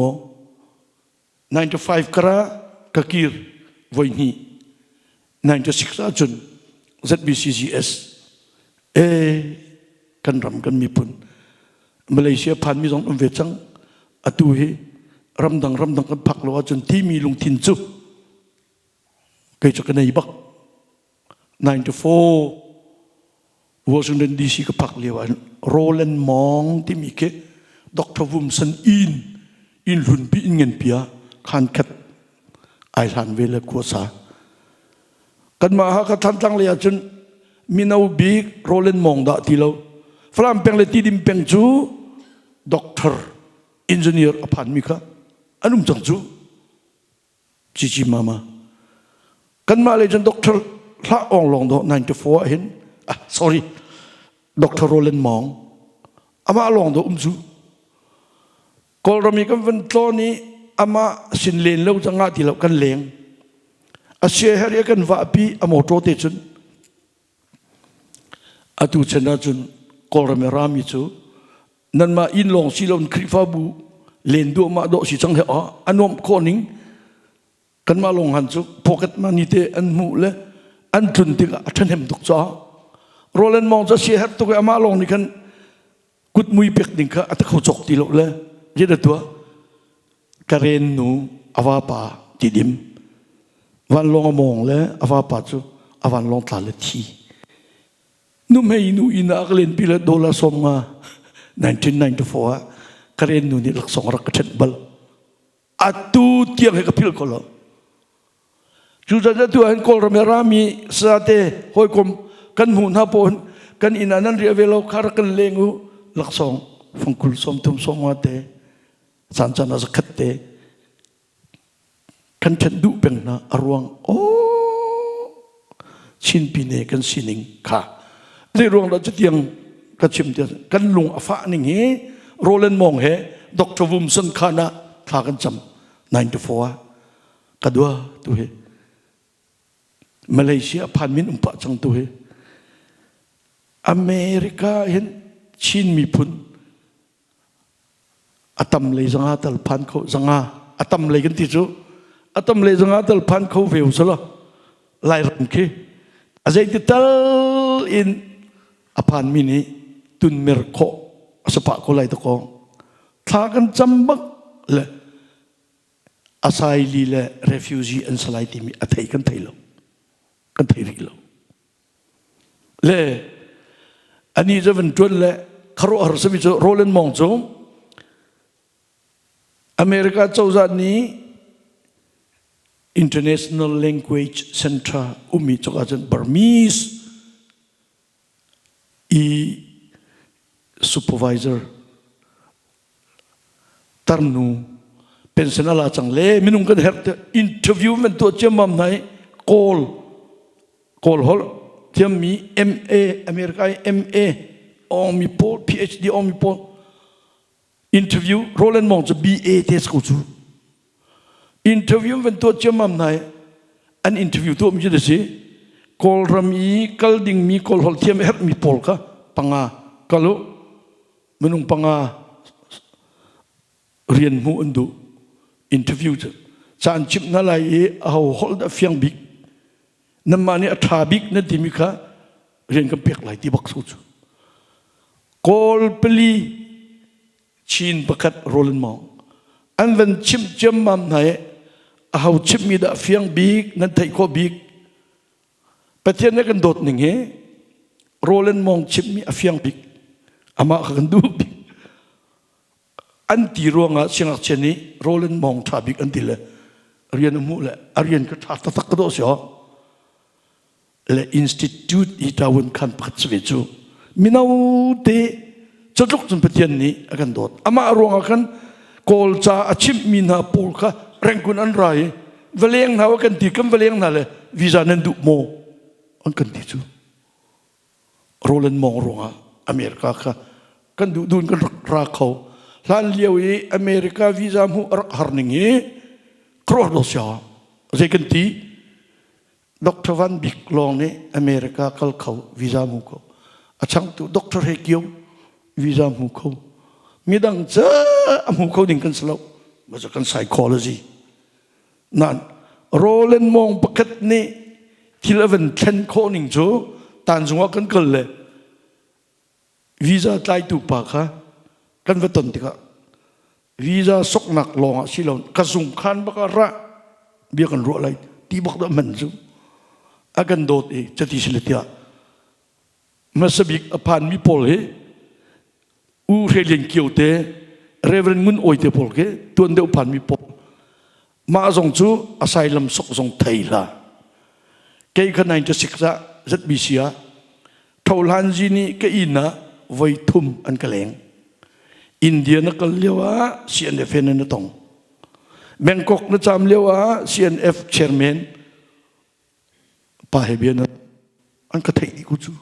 95 kara ka kir voi hnih 96 ahcun ZBCGS e kan ram kan miphun Malaysia phanmi zong um ve cang atu hi ramdang ramdang kan phak lo ahcun timi lungthin cu kei cu ka nei bak 94 Washington DC ka phak lio ah Roland Mong timi khi Dr. Vumsan inn inn hlunpi inn nganpi ah khan khat ai hlan ve le khua sa kanmah Hakha Thantlang lei ahcun mino bik Roland Mong dah ti lo Falam peng le Tidim peng cu doctor engineer a phanmi kha an um cang cu Cici mama kanmah lei cun doctor hlah ong lawng do 94 ah hin ah sorry Dr. Roland Mong amah lawng do um cu Kawlram i kan van tlawn i amah sin len lo cangah ti lo kan leng a sia her i kan vahpi a motor te cun atu chan ahcun Kawlram i rami cu nanmah inn lawng si lo in Khrihfabu len duahmah dawh si cang he a nuamh khawh ning. Kanmah lawng han cu pocket money te an hmuh le an tlun tikah a ṭhahnem tuk caah Roland Mong cu a herh tuk i amah lawng nih khan kut mui pek ding kha a kho cawk ti lo le zeidah tuah Karen nu a vapa tidim vanlawng a mawng le a vapa cu a vanlawng tla le thi nuhmei nu inn ah ka lenpi le dollar 50 1994 ah Karen nu nih laksawng rak ka ṭhenh bal. Atu tiang hi ka philh ko lo. Cucaah atu ahhin Kawlram i rami sate hawikom kan hmuh hna pawl kan inn ah nan riah ve lo kha rak kan leng u laksawng fangkul 30 50 te caan caan ah zakhat te kan ṭhenh duh peng hna. A ruang aw Chin pine kan sining kha zei ruang dah cutiang ka chim tiah kan lung a fah ning hi Roland Mong he Dr. Vumson khan ah thla kan cam 94 ah ka dua tu hi Malaysia phan min um pah cang tu hi America hin Chin miphun a tam lei zanga tal phan kho zanga a tam lei kan ti cu a tam lei zanga tal phan kho ve usala Lairam khi a zeiti tal in a phan mi nih tunmer khawh a si pah ko lai ta kong thla kan cam bak le asaili le refugee an salai timi a thei kan thei lo kan thei rih lo. Le ani cu van ṭuan le khuaruahhar simi cu Roland Mong cu America cozah nih International Language Center ummi cuk ahcun Burmese i supervisor tarnu pension a la cang le minung kan herh tiah interview man tuah ciammam hna i kawl kawl holh thiammi MA America i MA awngmi pawl PhD awngmi pawl interview Roland Mong cu BA te ko cu interview van tuah ciammam hna i an interview tuah mi cu si Kawlram i kal dingmi kawl holh thiam herhmi pawl kha panga kal u minung panga rian hmuh an duh. Interview cu caan chimh hna lai i aho holh dah fiang bik nanmah nih a ṭha bik nan timi kha rian kan pek lai ti bak so cu. Kawl pali Chin pakhat Roland Mong an van chimh ciammam hna i aho chimhmi dah fiang bik nan theih khawh bik Pathian nih kan dawt ning hi Roland Mong chimhmi a fiang bik. Amah kha kan duh bik. An ti ruangah siangngakchia nih Roland Mong ṭha bik an ti le rian a hmuh le a rian ka ṭha taktak ka dawh si aw. Le institute i ṭawun khan pakhat si ve cu mino te catluk cun Pathian nih a kan dawt. Amah ruangah khan Kawl ca a chimhmi hna pawl kha Rangoon an ra i va leng hna kan ti kan va leng hna le visa nan duh maw an kan ti cu Roland Mong ruangah America kha kan duh dun kan rak ra kho hlan lio i America visa hmuh a rak har ning hi khuaruah do sia zei kan ti Dr. Van Bik lawng nih America kal kho visa hmu kho a changtu Dr. He Kio visa hmu kho midang ca a hmu kho ding kan si lo kan psychology Nain Roland Mong pakhat nih thil a van thlen khawh ning cu tanzung ah kan kal le visa tlaitu pa kha kan va ton tikah visa soknak lawng ah si lo ka zung khan bak ah rah bia kan ruah lai ti bak dah man cu a kan dawt i cati sile tiah hmasa bik a phanmi pawl hi U Hre Lian Kio te Reverend Ngun Awi te pawl khi tuan deuh phanmi pawl mah zong cu asylum sok zong thei hla kei kha 96 ah ZBC ah Thohlan zi nih ka inn ah voi thum an ka leng India na kal lio ah CNF he na tong Bangkok na cam lio ah CNF chairman pa he bia na an ka theih dih ku cu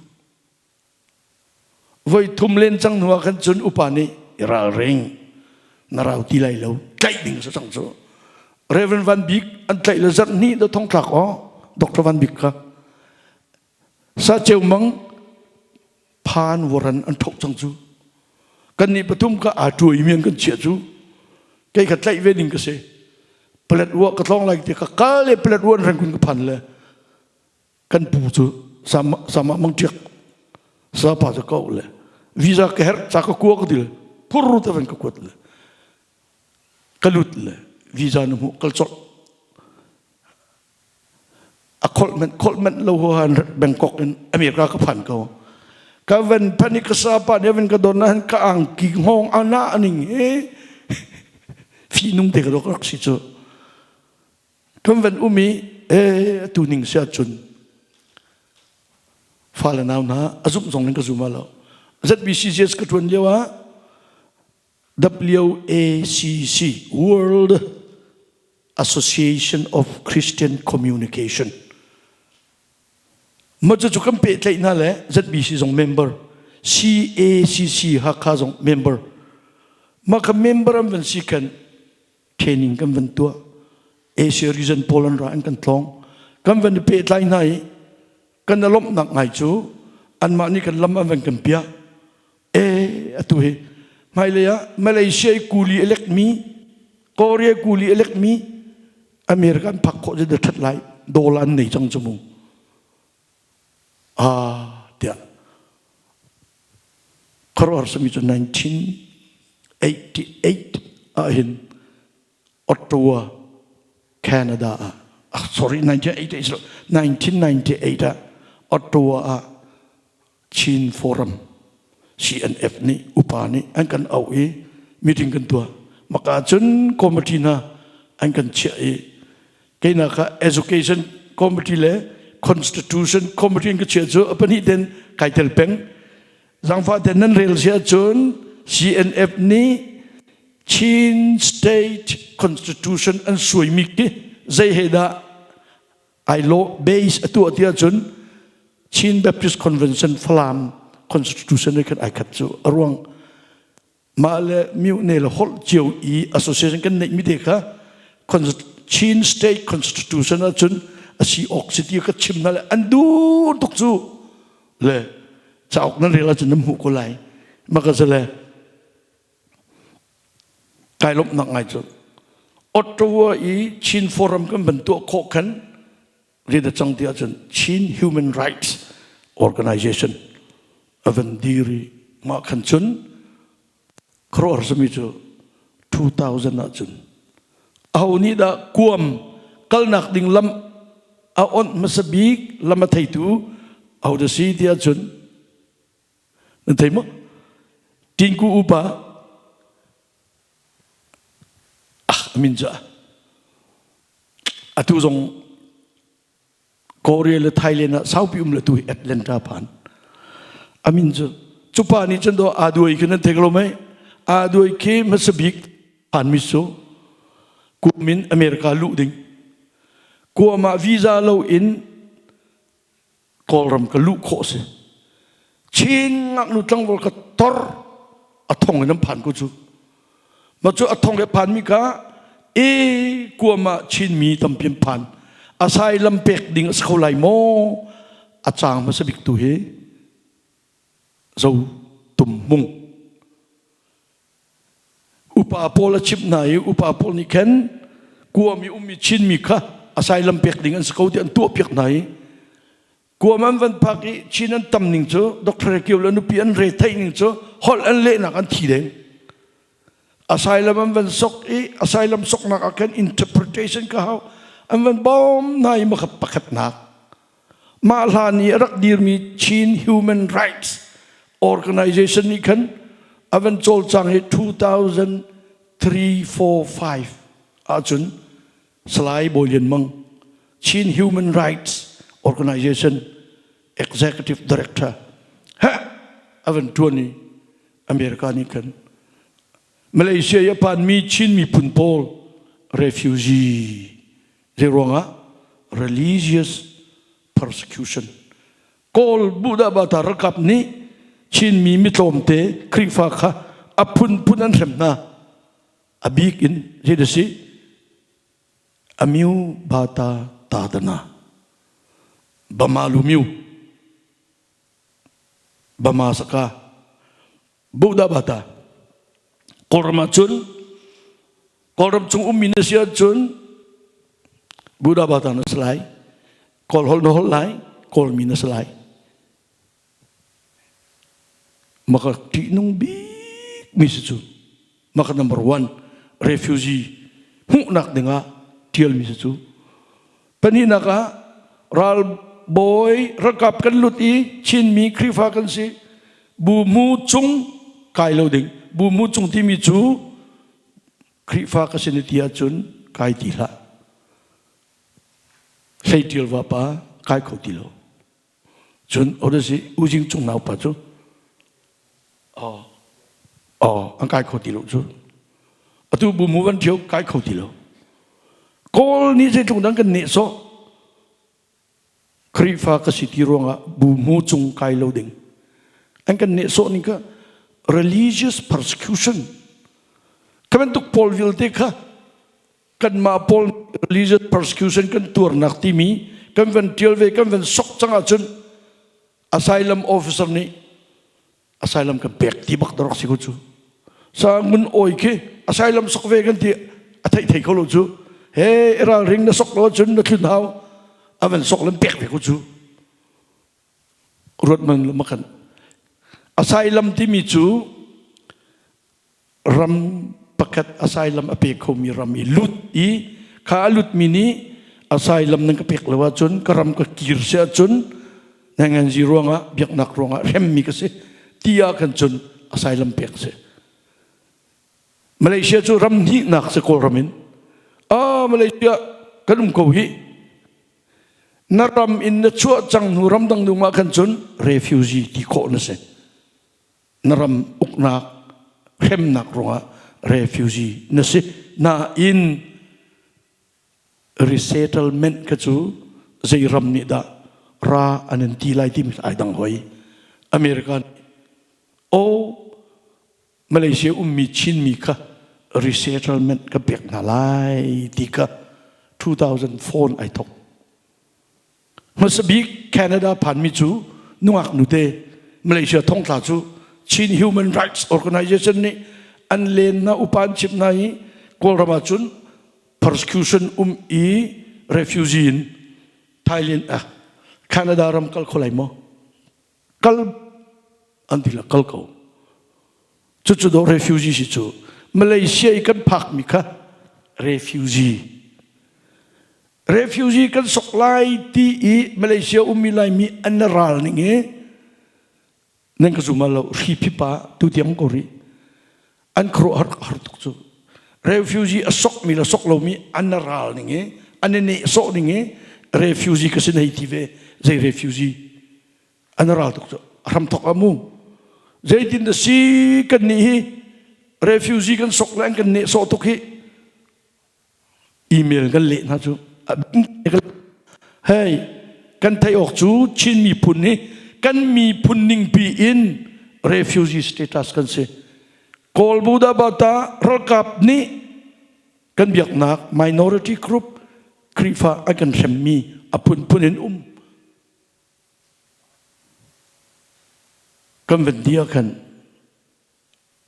Voi thum len cang hnu ah khan cun upa nih i ralring na rau ti lai lo tlaih ding sa cang cu. Reverend Van Bik an tlaih le zarh hnih da thong thlak aw Dr. Van Bik kha sa cheu mang phan waran an thok cang cu kan nih pathum kha aa tuai mi an kan chiah cu kei kha tlaih ve ding ka si. Paletwa ka tlawng lai ti ka kal le Paletwa in Rangoon ka phan le kan pu cu sama sama mang ṭiak sapa cu ka le visa ka herh ca ka kua ka ti le phur te van ka kuat le ka lut le visa na hmuh kal colh a kholh manh kholh manh lo han Bangkok in America ka phan ko ka van phan i ka sapa nih van ka don na ka angki hngawng ana aning he fi nung te ka dok rak si cu kan van um i e atu ning sia cun fale nau hna a zumh zong in ka zum lo ZBCCS ka tuan lio ah WACC World Association of Christian Communication Mah cu kan pehtlaih hna le ZBC zong member CACC Hakha zong member mah kha member an van si khan training kan van tuah Asia region pawl an ra an kan tlawng kan van i pehtlai hna i kan i lawmhnak ngai cu anmah nih kan lam an van kan piah e atu hi hmailei ah Malaysia i kuli a lekmi Korea kuli a lekmi America an phak khawh cu da ṭhat lai dollar an nei cang cu mu ah tiah khuaruahhar sami cu 1988 ah hin Ottawa Canada ah sorry 1988 1998 ah Ottawa ah Chin Forum CNF nih upa nih an kan auh i meeting kan tuah maka cun committee hna an kan chiah i keinak kha education committee le constitution committee in ka chiah cu a pahnih ten kai tel peng zangfah ten nan rel si ahcun CNF nih Chin State Constitution an suaimi khi zei he dah ai law base a tuah ti ahcun Chin Baptist Convention Falam Constitution he khan ai khat cu a ruang mah le myu ne le holh cio i association kan neih mi te kha Chin State Constitution ahcun a si awk si ti ka chim hna le an duh tuk cu le cauk nan rel ahcun nan hmuh ko lai maka le Kai lawmhnak ngai cu Ottawa i Chin Forum kan van tuah khawh khan rian a cang ti ahcun Chin Human Rights Organization a van dir i mah khan cun khuaruahhar simi cu 2000 ahcun aho nih dah kuam kalnak ding lam a onh hmasa bik lam a theitu aho dah si ti ahcun Nan thei maw? Tinku upa ah min cu atu zong Korea le Thailand ah saupi um le tu hi Atlanta phan amin cu cupa nih cun do aduai khi nan thei lo mei aduai khi hmasa bik phan mi cu kumin America luh ding kuam ah visa lo in Kawlram ka luh khawh si. Chin ngaknu tlangval ka tor a thong in an phan ko cu. Ma cu a thong he phan mi ka e kuam ah Chinmi tampi an phan. Asylum pek ding a si kho lai maw? A caang hmasa bik tu hi zo tum mung. Upa pawl a chimh hna i upa pawl nih khan kuam i ummi Chinmi kha asylum pek ding an si ko ti an tuahpiak hna i kuam an van phak i Chin an tam ning cu Dr. Kio le nupi an re theih ning cu holh an lehnak an thi deng. Asylum an van sok i asylum soknak ah khan interpretation ka hau an van bawm hna i makhat pakhatnak Mah hlan i a rak dirmi Chin Human Rights Organization nih khan a van cawlcang i 2003 4 5 ahcun Salai Bawi Lian Mang Chin Human Rights Organization Executive Director he a van ṭuan i America nih khan Malaysia i a phanmi Chin miphun pawl refugee Zei ruangah religious persecution Kawl Buddha Bata ralkap nih Chinmi mitlawmte Khrihfa kha a phunphun an hrem hna. A bik in zei da si? Amyu Bata Tadana Bamalu Myu Bama Saka Buddha Bata Kawlram ahcun Kawlram chung ummi na si ahcun Buddha bata na si lai. Kawl holh na holh lai. Kawlmi na si lai. Maka ṭihnung bik mi si cu. Maka number one refugee hmuhnak dingah ṭialmi si cu. Pahnihnak ah ralbawi ralkap kan lut i Chinmi Khrihfa kan si. Bu mu cung kai lo ding. Bu mu cung timi cu Khrihfa ka si na ti ahcun kai ti hlah. Hlei ṭial vapa kai kho ti lo. Cun Odasi Ujing cung naupa cu aw an kai kho ti lo cu. Atu bu mu van ṭhio kai kho ti lo. Kawl nih zeitluk dang kan nehsawh Khrihfa ka si ti ruangah bu mu cung kai lo ding. An kan nehsawh ning kha religious persecution. Kha bantuk pawl vialte kha kanmah pawl religious persecution kan tuarnak timi kan van tial ve kan van sok cang ahcun asylum officer nih asylum kan pek ti bak darok si ko cu sa ngun oi khi asylum sok ve kan ti a thei thei kho lo cu he ralring na sok lo cun na thlun hau a van sok lam pek ve ko cu ruat man makan asylum timi cu ram pakhat asylum a pe khomi ram i lut i kha a lutmi nih asylum nan ka pek lo ahcun ka ram ka kir si ahcun nanganzi ruangah biaknak ruangah hremmi ka si ti ah khan cun asylum pek si. Malaysia cu ram hnihnak si Kawlram in. Ah Malaysia kan um ko hi. Na ram in na chuah cang hnu ramdang nu ah khan cun refugee ti khawh na si. Na ram uknak hremnak ruangah refugee na si nain resettlement kha cu zei ram nih dah ra an in ti lai timi ai dang hoi. America o Malaysia ummi Chinmi kha resettlement ka pek hna lai ti kha 2004 ai thok. Hmasa bik Canada phanmi cu nungak nute Malaysia thongtla cu Chin Human Rights Organization nih an len na upa an chimh hna i Kawlram ah cun persecution um i refugee in Thailand ah Canada ram kal kho lai maw? Kal an ti la kal ko. Cucu do refugee si cu Malaysia i kan phakmi kha refugee refugee kan sok lai ti i Malaysia ummi Laimi an ral ning i nan ka zum lo hri phipa tu tiang ko rih an khuaruah har har tuk cu refugee a sok mi le sok lomi an ral ning i an i nehsawh ning i refugee ka sin hei ti ve zei refugee an ral tuk cu hram thok amu zeitin da si kan nih hi refugee kan sok le an kan nehsawh tuk hi email kan leh hna cu hei kan theih awk cu Chin miphun hi kan miphun ningpi in refugee status kan si Kawl Buddha Bata ralkap nih kan biaknak minority group Khrihfa an kan hremmi a phunphun in um kan van dia khan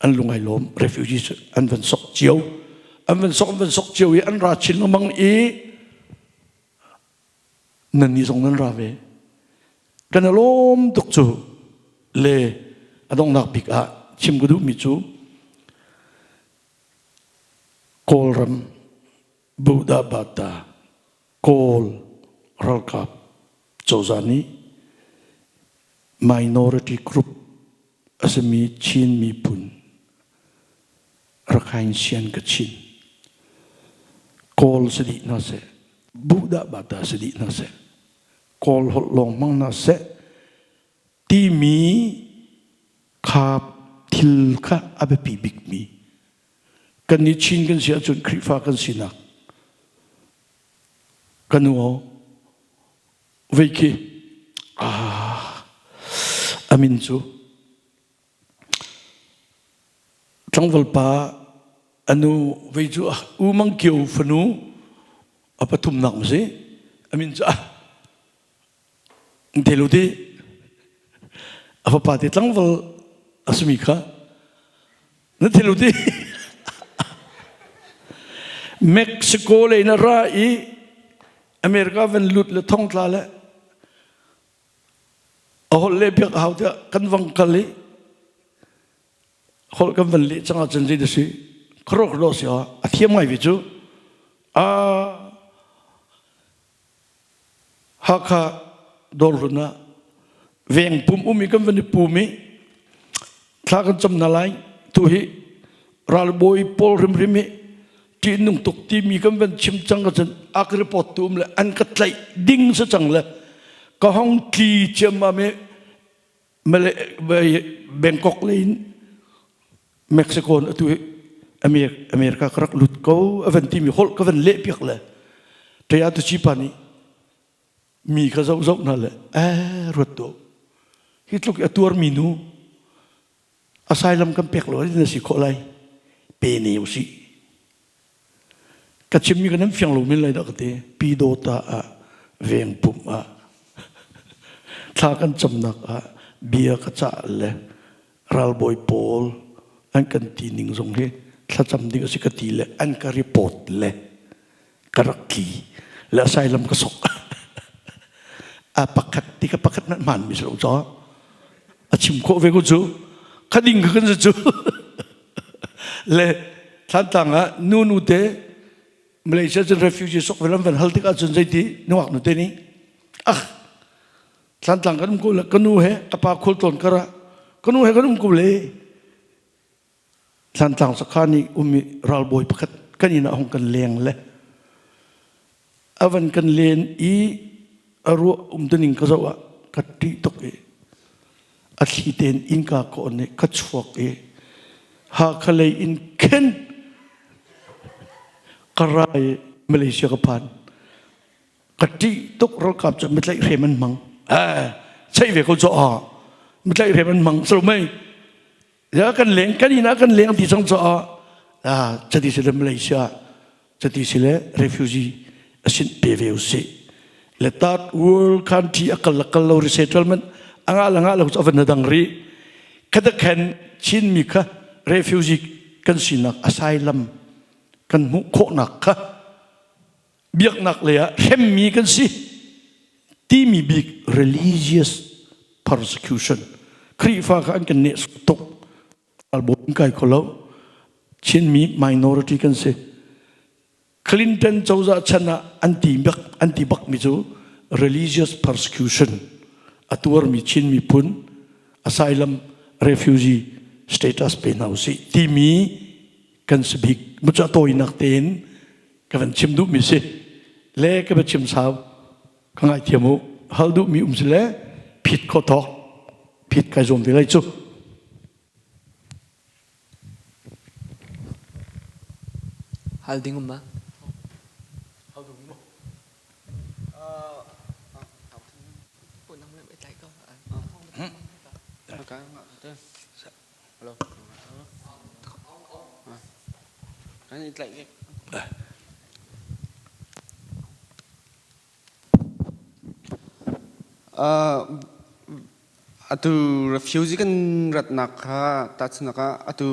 an lung ai lawm refugees an van sok cio an van sok an van sok cio i an ra chin lengmang i nan ni zong nan ra ve kan lawm tuk cu le a donghnak bik ah chim ka duhmi cu Kawlram Buddha Bata Kawl ralkap cozah nih minority group a simi Chin miphun Rakhine Sian Kachin Kawl si dih hna seh Buddha Bata si dih hna seh Kawl holh lawng hmang hna seh timi kha thil kha a biapi bikmi kan nih Chin kan si ahcun Khrihfa kan sinak kan nu aw vei khi ah a min cu tlangval pa a nu vei cu U Mang Kio fanu a pathumnak ma si a min cu ah te lo ti a fapa te tlangval a simi kha na thil ti Mexico lei na ra i. America van lut le thongtla le a holh le piak hau tiah kan vang kal i holh kan van leh cang ahcun zei si khuaruah khuaruah si a thiam ngai ve cu a Hakha dawrhlun ah veng pum um i kan van i pum i thla kan cam hna lai tu hi ralbawi pawl hrimhrim hi ṭihnung tuk timi kan van chim cang ka cun a ka report tu um le an ka tlaih ding si cang le ka hong tli ciammam i Bangkok lei in Mexico in atu America ka rak lut ko a van timi holh ka van leh piak le ṭaya tu chi pa nih mi kha zoh zoh hna le eh ruat to hi tluk a tuar mi nu asylum kan pek lo na si khawh lai pe ne usih Ka chimmi ka nan fiang lo men lai dah ka ti. Pyidawta ah vengpumh ah thla kan camnak ah bia ka cah le ralbawi pawl an kan ti ning zong hi thlacam ding a si ka ti le an ka report le ka rak tli le asylum ka sok. A pakhat ti ka pakhat nan hmaan mi si lo caw. A chim khawh ve ko cu. Khading ka kan si cu. Le Thlantlang ah nu nu te Malaysia cun refugee sok velam van hal tikah cun zeiti nungak nu te nih ah Thlantlang kan um ko le ka nu he ka pa khul tlawn kar ah ka nu he kan um ko le Thlantlang sakhan i um i ralbawi pakhat kan inn ah hong kan leng le a van kan len i a ruah umtuning ka zoh ah ka ṭih tuk i a thli tein innka ka on i ka chuak i Hakha lei in khin ka ra i Malaysia ka phan ka ṭih tuk ralkap cu mitlaih hrem an hmang eh cheih ve ko cu a mitlaih hrem an hmang so mei ya kan leng kan inn ah kan leng ti cang caah ah chati si le Malaysia Cuti si le refugee a sin pe ve usih. Le third world country a kal kal lo resettlement anga la nga lo chu avan dang ri. Khata khen Chin mi kha refugee kan sinak asylum kan hmuh khawhnak kha biaknak lei ah hremmi kan si timi bik religious persecution Khrihfa kha an kan neh tuk Ralbawi kai kho lo. Chinmi minority kan si. Clinton cozah chan ah an ti bak an ti bak mi cu religious persecution a tuarmi Chin miphun asylum refugee status pe hna usih timi kan si bik mucha tawinak tein ka van chim duhmi si le ka va chim sau ka ngaithiam u hal duhmi um si le phit kho thawk phit kai zuam ve lai cu Hal ding um ma? Hal ding um Kan i tlaih Atu refugee kan ratnak kha tahchunhnak ah atu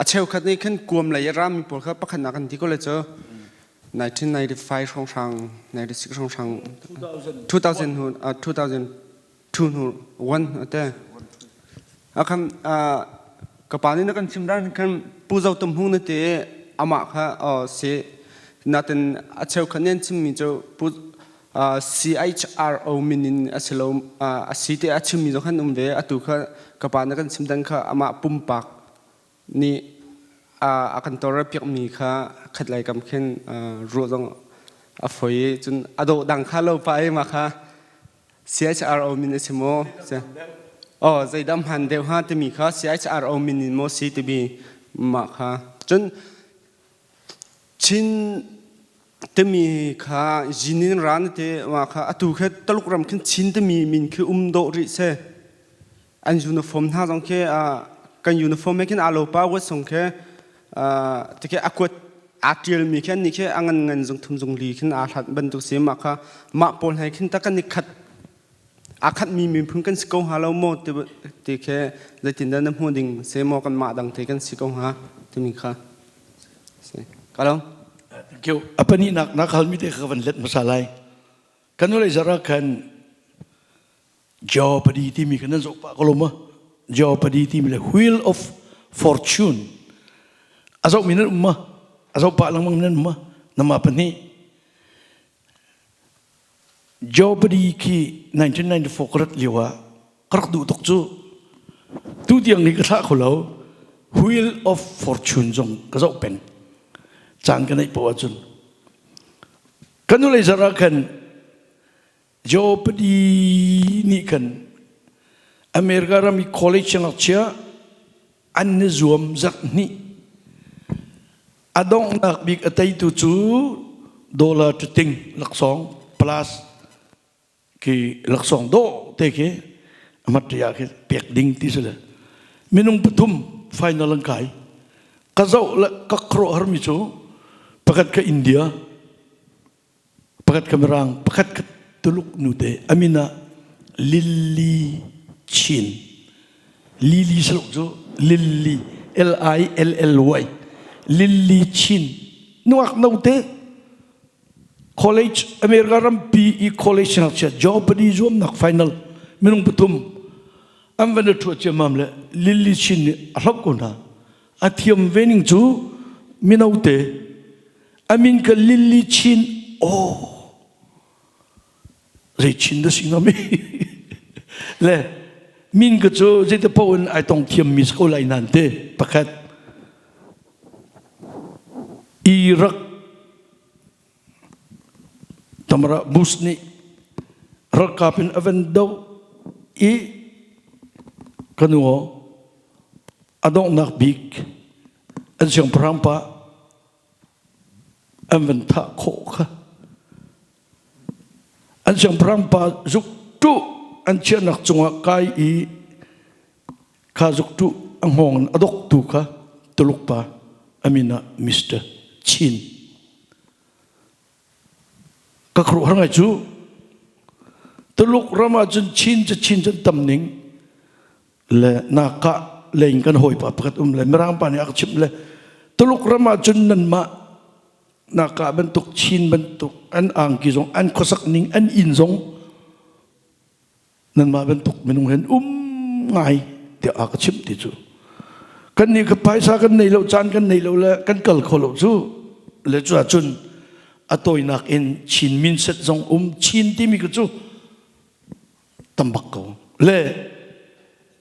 a cheukhat nih khan kuam lei a rami pawl kha pakhatnak kan ti ko le cu 1995 hrawnghrang 96 hrawnghrang 2000 hnu 2002 hnu 1 ate akham ka pa nih na kan chim dan khan Pu Zo Tum Hung na ti amah kha si natin a cheukhat nih an chimmi cu Pu CHRO min in a si lo a si ti a chimmi zong khan um ve atu kha ka pa na kan chim dan kha amah pumpak nih a kan tawlrelpiakmi kha khatlei kam khin ruah zong a foi i cun a dawh dang kha lo pa i mah kha CHRO min a si maw oh zeidah hman deuh hnga timi kha CHRO min in maw si timi mah kha cun Chin timi kha Jinin ran te mah kha atu kha Taluk ram khin Chin timi min khi um dawh rih seh an uniform hna zong khi kan uniform he khin aa lo pa wat song khi tikhe a kuat aa ṭialmi khi an nih khi a ngan ngan zung thum zung li khin aa hlat bantuk si mah kha mah pawl he khin ta kan i khat aa khatmi miphun kan si ko hnga lo maw ti khi zeitindah na hmuh ding se maw kan mah dang te kan si ko hnga timi kha si ka lo. Thank you. A pahnihnak na halmi te kha van let hmasa lai. Kan vawlei zara khan Jeopardy timi kha nan zoh pah ko lo ma? Jeopardy timi le Wheel of Fortune. A zohmi nan um ma? A zoh pah lengmang nan um ma? Nama pahnih. Jeopardy khi 1994 ka rat lio ah ka rak duh tuk cu. Tu tiang hi ka thlah kho lo. Wheel of Fortune zong ka zoh peng. Caan ka neih poah ahcun. Kan hnulei zarh ah khan Jeopardy nih khan America ram i college ngakchia an i zuam zarh hnih. A donghnak bik a teitu cu dollar ting laksawng plus khi laksawng dawh te khi a khi pek ding ti si le minung pathum final an kai. Ka zoh le ka khuaruah harmi cu pakhat ka India pakhat ka Mirang, pakhat ka Tuluk nute a min ah Lilly Chin. Lily saluk cu Lilly L I L L Y Lilly Chin nungak note college America rampi i college ngakchia Jeopardy zuamnak final minung pathum an van i ṭhuat ciammam le Lilly Chin nih a hloh ko hna a thiam ve ning cu mino te A min ka Lilly Chin aw zei chin dah si ngam le min ka cu zeite paoh in ai tong thiam mi si ko lai nan te pakhat Iraq Tamara Bush nih ralkap in a van doh i kanu a donghnak bik an siangpahrang pa an van thah khawh kha an siangpahrang pa zukṭuh an chiahnak cungah kai i kha zukṭuh a hngawng in a doktu kha Tuluk pa a min ah Mr. Chin ka khuaruahhar ngai cu Tuluk ram ah cun Chin cu Chin cu tam ning le naka leng kan hawipa pakhat um le mirang pa nih a ka chimh le Tuluk ram ah cun nanmah naka bantuk Chin bantuk an angki zong an khuasak ning an inn zong nanmah bantuk minung hen um ngai tiah a ka chimh ti cu kan nih ka phaisa kan nei lo caan kan nei lo le kan kal kho lo cu le cu ahcun a tawinak in Chin min set zong um Chin timi ka cu tam bak ko le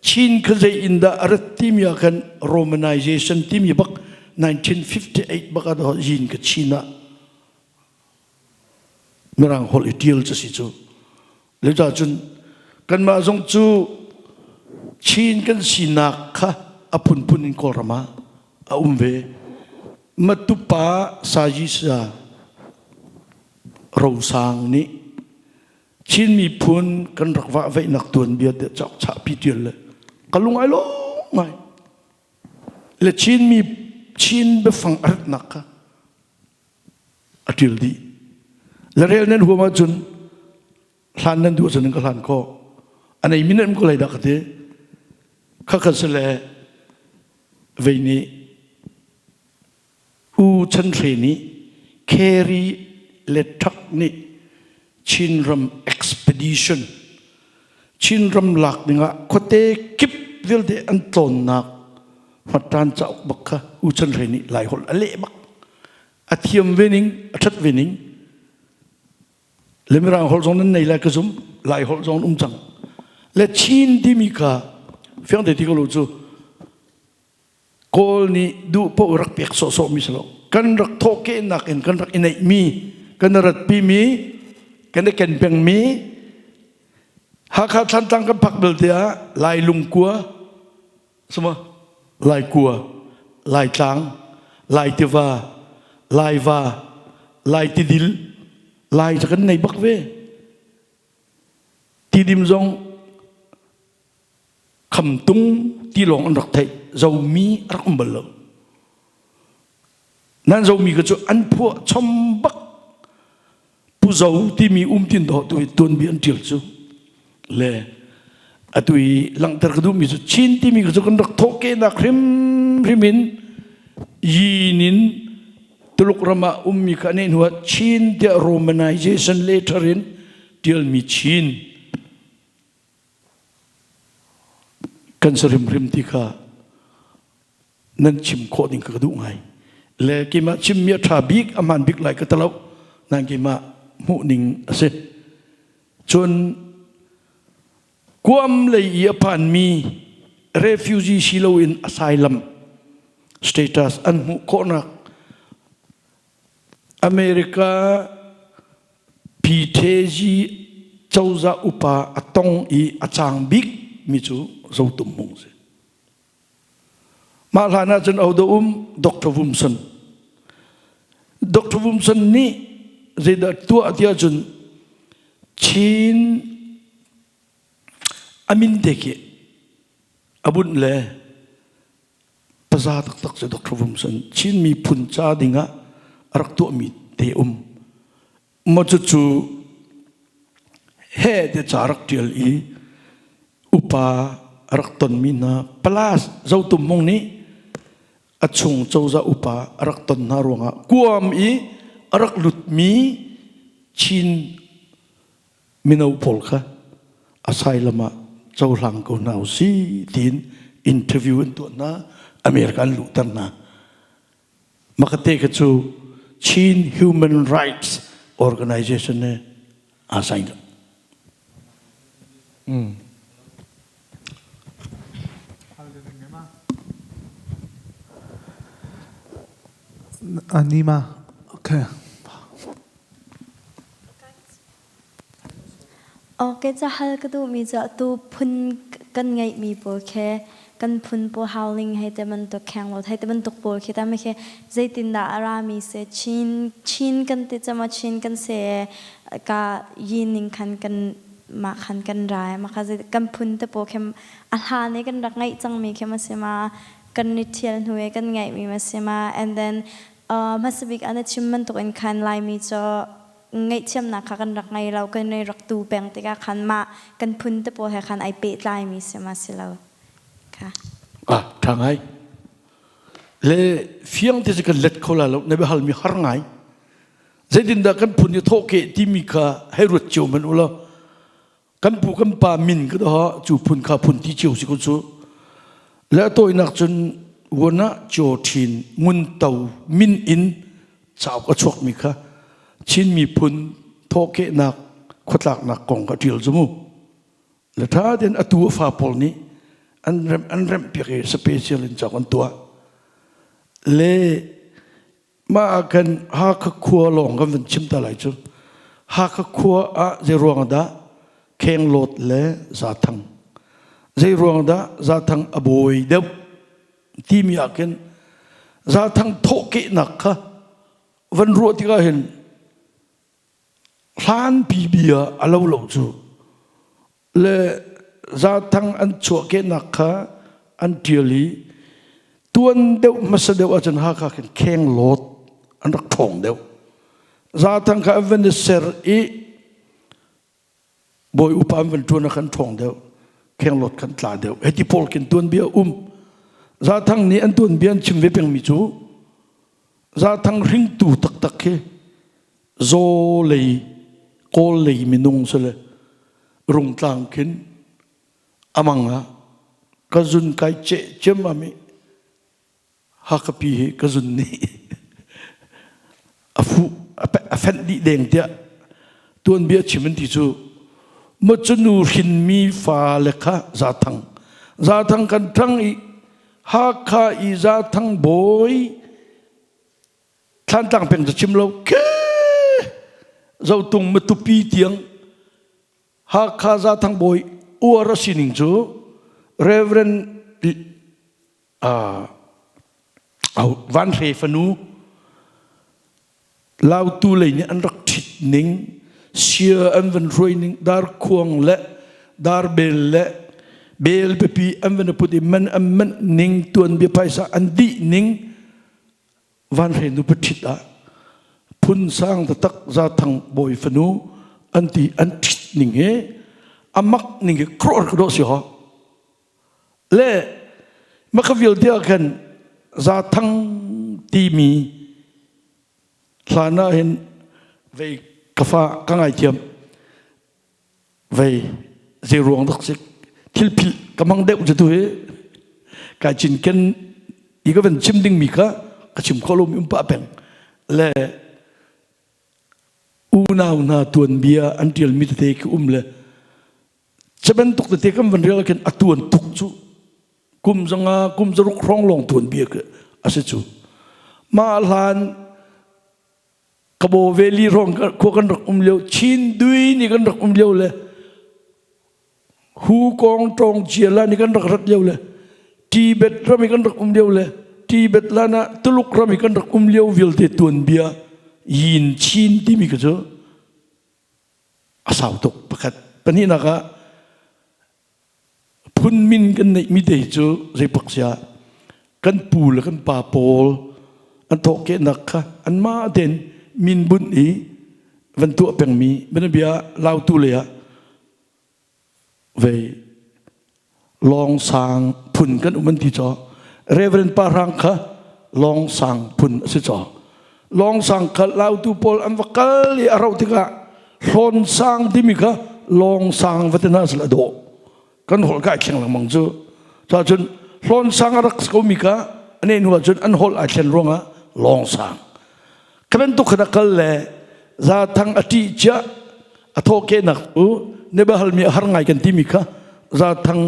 Chin kha zei in dah a rat timi ah khan Romanization timi bak 1958 bak ah yin ka Chin ah Mirang holh i tial cu si cu le ca cun kanmah zong cu Chin kan sinak kha a phunphun in Kawlram ah a um ve Matupa Sayisa Rosang nih Chin miphun kan rak vahveihnak tuanbia te cawk chahpi tial le ka lung ai lawm ngai. Le Chin mi Chin biafang a ratnak kha a ṭil dih. Le rel nan huam ahcun hlan nan duh ahcun ka hlan khawh. A nei mi nan ko lai dah ka ti. Kha kha si le vei nih U Chan Hre nih Kerry le Tuck nih Chinram expedition Chinram lak dingah khuate kip vialte an tlawnnak hmattan cauk bak kha U Chan Hre nih Laiholh a leh bak. A thiam ve ning, a ṭhat ve ning. Le Mirang holh zong nan nei lai ka zum, Lai holh zong um cang. Le Chin timi kha fiang te ti ko lo cu Kawl nih duh paoh rak pek sawhsawhmi si lo. Kan rak thawhkehnak in kan rak i neihmi, kan i ratpimi, kan i ken pengmi Hakha Thlantlang kan phak belte ah Lai lungkua, suma Lai kua, Lai tlang, Lai tiva, Lai va, Lai tidil, Lai cu kan nei bak ve. Tidim zong khamtung ti lawng an rak theih zomi a rak um bal lo nan zomi ka cu an phuah chom bak pu zo timi um tin dawh tu i tuanbi an ṭial cu le atu i langhter ka duhmi cu Chin timi ka cu kan rak thawhkehnak hrimhrim in yin in. Tuluk ram ah ummi kha nih hnu ah Chin tiah Romanization letter in tialmi Chin kan si hrimhrim ti kha nan chim khawh ding ka duh ngai. Le keimah chimmi a ṭha bik, a hmaan bik lai ka ti lo. Nain keimah hmuh ning a si. Cun Guam lei i a phanmi refugee si loin asylum status an hmuh khawhnak America PTG cozah upa a tong i a cang bik mi cu Zotum Hmung si. Mah hlan ah cun odo um Dr. Vumson. Dr. Vumson nih zeidah tuah tiah cun Chin amin te khi a bunh le paza taktak cu Dr. Vumson Chin miphun ca dingah a rak tuahmi te um. Maw cucu he te ca rak ṭial i upa a rak tonmi hna Palas Zotum Hmung nih a chung cozah upa a rak ton hna ruangah kuam i a rak lutmi Chin mino pawl kha asylum ah cohlang ko hna usih tiin interview an tuah hna America an luhter hna. Makate kha cu Chin Human Rights Organization nih aa sign lo. Mm. Anima. Okay. Awke ca hal ka duhmi cu atu phun kan ngeihmi pawl khi kan phun pawl hauling hei ti bantuk khenglawt hei ti bantuk pawl khi tah khi zeitindah a rami si Chin Chin kan ti cem ah Chin kan si i ka yining khan kan mah khan kan ra i mah kha kan phun te pawl khi a hlan i kan rak ngeih cangmi khi ma si ma kan i ṭhial hnu i kan ngeihmi ma si ma and then hmasa bik ah na chim bantuk in khan Laimi cu ngaihthiamnak kha kan rak ngei lo kan i rak tu peng tikah khan mah kan phun te pawl he khan ai pehtlaimi si ma si lo kha. Ah tha ngai le fiang te kan let kho la lo na biahal mi har ngai zeitindah kan phun i thawhkeh timi kha hei ruat cio man u law Kan pu kan pa min ka doh cu phun kha phun ti cio si ko cu. Le a tawinak cun wana Chaw Ṭhin Ngun To min in cauk a chuakmi kha Chin miphun thawhkehnak khuatlaknak kong ka ṭial cu mu. Le ṭha tein atu a fa pawl nih an remh an remh piak i special in cauk an tuah. Le Mah ah khan Hakha khua lawng kan van chim ta lai cu. Hakha khua ah zei ruang dah Khenglawt le Zathang zei ruang dah Zathang a bawi deuh timi ah khin Zathang thawhkehnak kha van ruah tikah hin hlanpi bia a lo lo cu le Zathang an chuahkehnak kha an ṭial i tuan deuh hmasa deuh ahcun Hakha khin Khenglawt an rak ṭhawng deuh. Zathang kha an van i ser i bawi upa an van ṭuan ah khan ṭhawng deuh. Khenglawt khan tla deuh. Hiti pawl khin tuanbia um. Zathang nih an tuanbia an chim ve pengmi cu Zathang hringtu taktak khi Zaw lei Kawl lei minung si le Rungtlang khin amang ah ka zun kai ceh cem ami Hakapi hi ka zun nih a fuh a fenh dih deng tiah tuanbia chim an ti cu Macunu hrinmi fa le kha Zathang Zathang kan ṭhang i Hakha i Zathang bawi Thlantlang peng cu chim lo ke Zotung Matupi tiang Hakha Zathang bawi uar a sining cu Reverend uh, Van Hre fanu Lautu lei nih an rak ṭhit ning sia an van hruai ning darkhuang le darbel le bel pipi an van put i man an manh ning tuanbia phaisa an dih ning Vanhre nu paṭhit ah phun sang taktak Zathang bawi fanu an ti an ṭhit ning hi a mak ning hi khuaruahhar ka dawh si ho le maka vialte ah khan Zathang timi. Hlan ah hin vei ka fa ka ngaithiam vei zei ruang dak si thil philh ka mang deuh cu tu hi kai cinken i ka van chim ding mi kha ka chim kho lomi um pah peng le unau hna tuanbia an ṭialmi tete khi um le cu bantuk tete kan van rel khin a tuan tuk cu kum zanga kum zaruk hrawng lawng tuanbia khi a si cu mah hlan Kabo Valley hrawng khua kan rak um lio Chin Dui ni kan rak um lio le Hu Kong Tong Chia la ni kan rak rat lio le Tibet ram i kan rak um lio le Tibet lan ah Tuluk ram i kan rak um lio vialte tuanbia Yin Chin timi ka cu a sau tuk pakhat pahnihnak ah phun min kan neihmi te hi cu zeipak sia kan pu le kan pa pawl an thawhkehnak kha anmah tein min bunh i van tuah pengmi bianabia lautu lei ah vei lawng sang phun kan um an ti caw Reverend Pa Hrang kha lawng sang phun a si caw lawng sang kha lautu pawl an va kal i a rauh tikah hlawn sang timi kha lawng sang va ti hna sila dawh kan holh kai thleng lengmang cu ca cun hlawn sang a rak ko mi kha ane hnu ah cun an holh ai thlen ruangah lawng sang Kha bantuk khan a kal le Zathang a ṭih cia a thawhkehnak cu na biahalmi a har ngai kan timi kha Zathang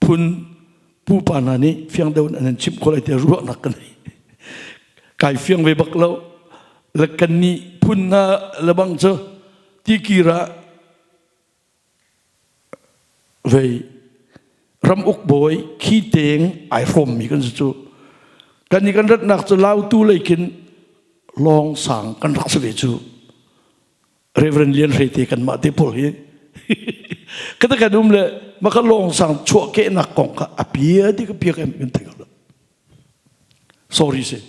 phun pupa hna nih fiang deuh in an in chimh khawh lai tiah ruahnak ka nei. Kai fiang ve bak lo. Le kannih phun hna lebang cu tikir ah Vei ramuk bawi khi teng ai hrawmmi kan si cu. Kan i kan ratnak cu Lautu lei khin lawng sang kan rak si ve cu. Reverend Lian Hre te kan mah te pawl hi. Kata kan um le maka lawng sang chuah kehnak kong kha a pia ti ka pia em kan thei lo. Sorry si.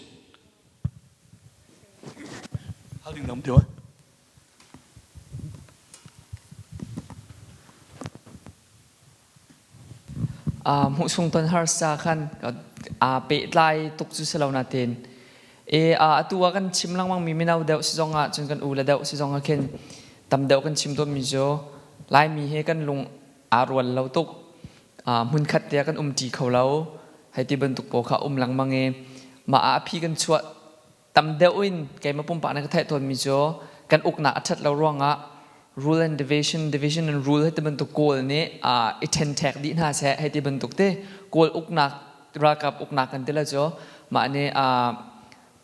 Hal ding nam tiwa. Hmuhsung ton harsa khan aa pehtlai tuk cu si lo nain e atu ah kan chim lengmang mi mino deuh si zong ah cun kan u le deuh si zong ah khin tam deuh kan chim tawnmi cu Laimi he kan lung aa rual lo tuk hmunkhat te ah kan umṭi kho lo hei ti bantuk pawl kha um lengmang i mah ah a phi kan chuah tam deuh in keimah pumpak nih ka theih tawnmi cu kan uknak a ṭhat lo ruangah rule and division division and rule hei ti bantuk kawl nih i ṭhenṭhek dih hna seh hei ti bantuk te kawl uknak ralkap uknak kan ti le cu mah nih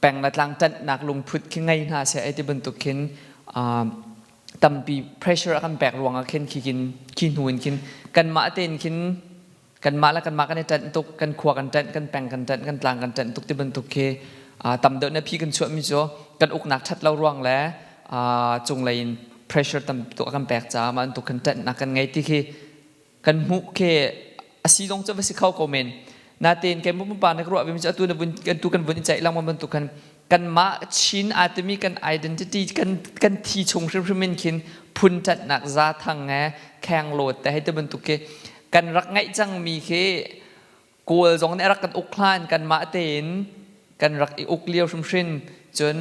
peng le tlang ṭanhnak lungphut khi ngei hna seh hei ti bantuk khin tampi pressure a kan pek ruangah khin khi khin khi hnu in khin kanmah tein khin kanmah le kanmah kan i ṭanh tuk kan khua kan ṭanh kan peng kan ṭanh kan tlang kan ṭanh tuk ti bantuk khi tam deuh na phi kan chuahmi cu kan uknak ṭhat lo ruang le cunglei in pressure tam tuk a kan pek caah mah bantuk kan ṭanhnak kan ngei ti khi kan hmuh khi a si zong cu va si kho ko men natein kei pumpa na ka ruah vemi cu atu na vun tu kan vun i ceih lengmang bantuk khan kanmah Chin aa timi kan identity kan kan thi chung hrimhrim in khin phun ṭanhnak zathang he khenglawt te hei ti bantuk khi kan rak ngeih cangmi khi Kawl zong nih a rak kan uk hlan kanmah tein kan rak i uk lio hrimhrim cun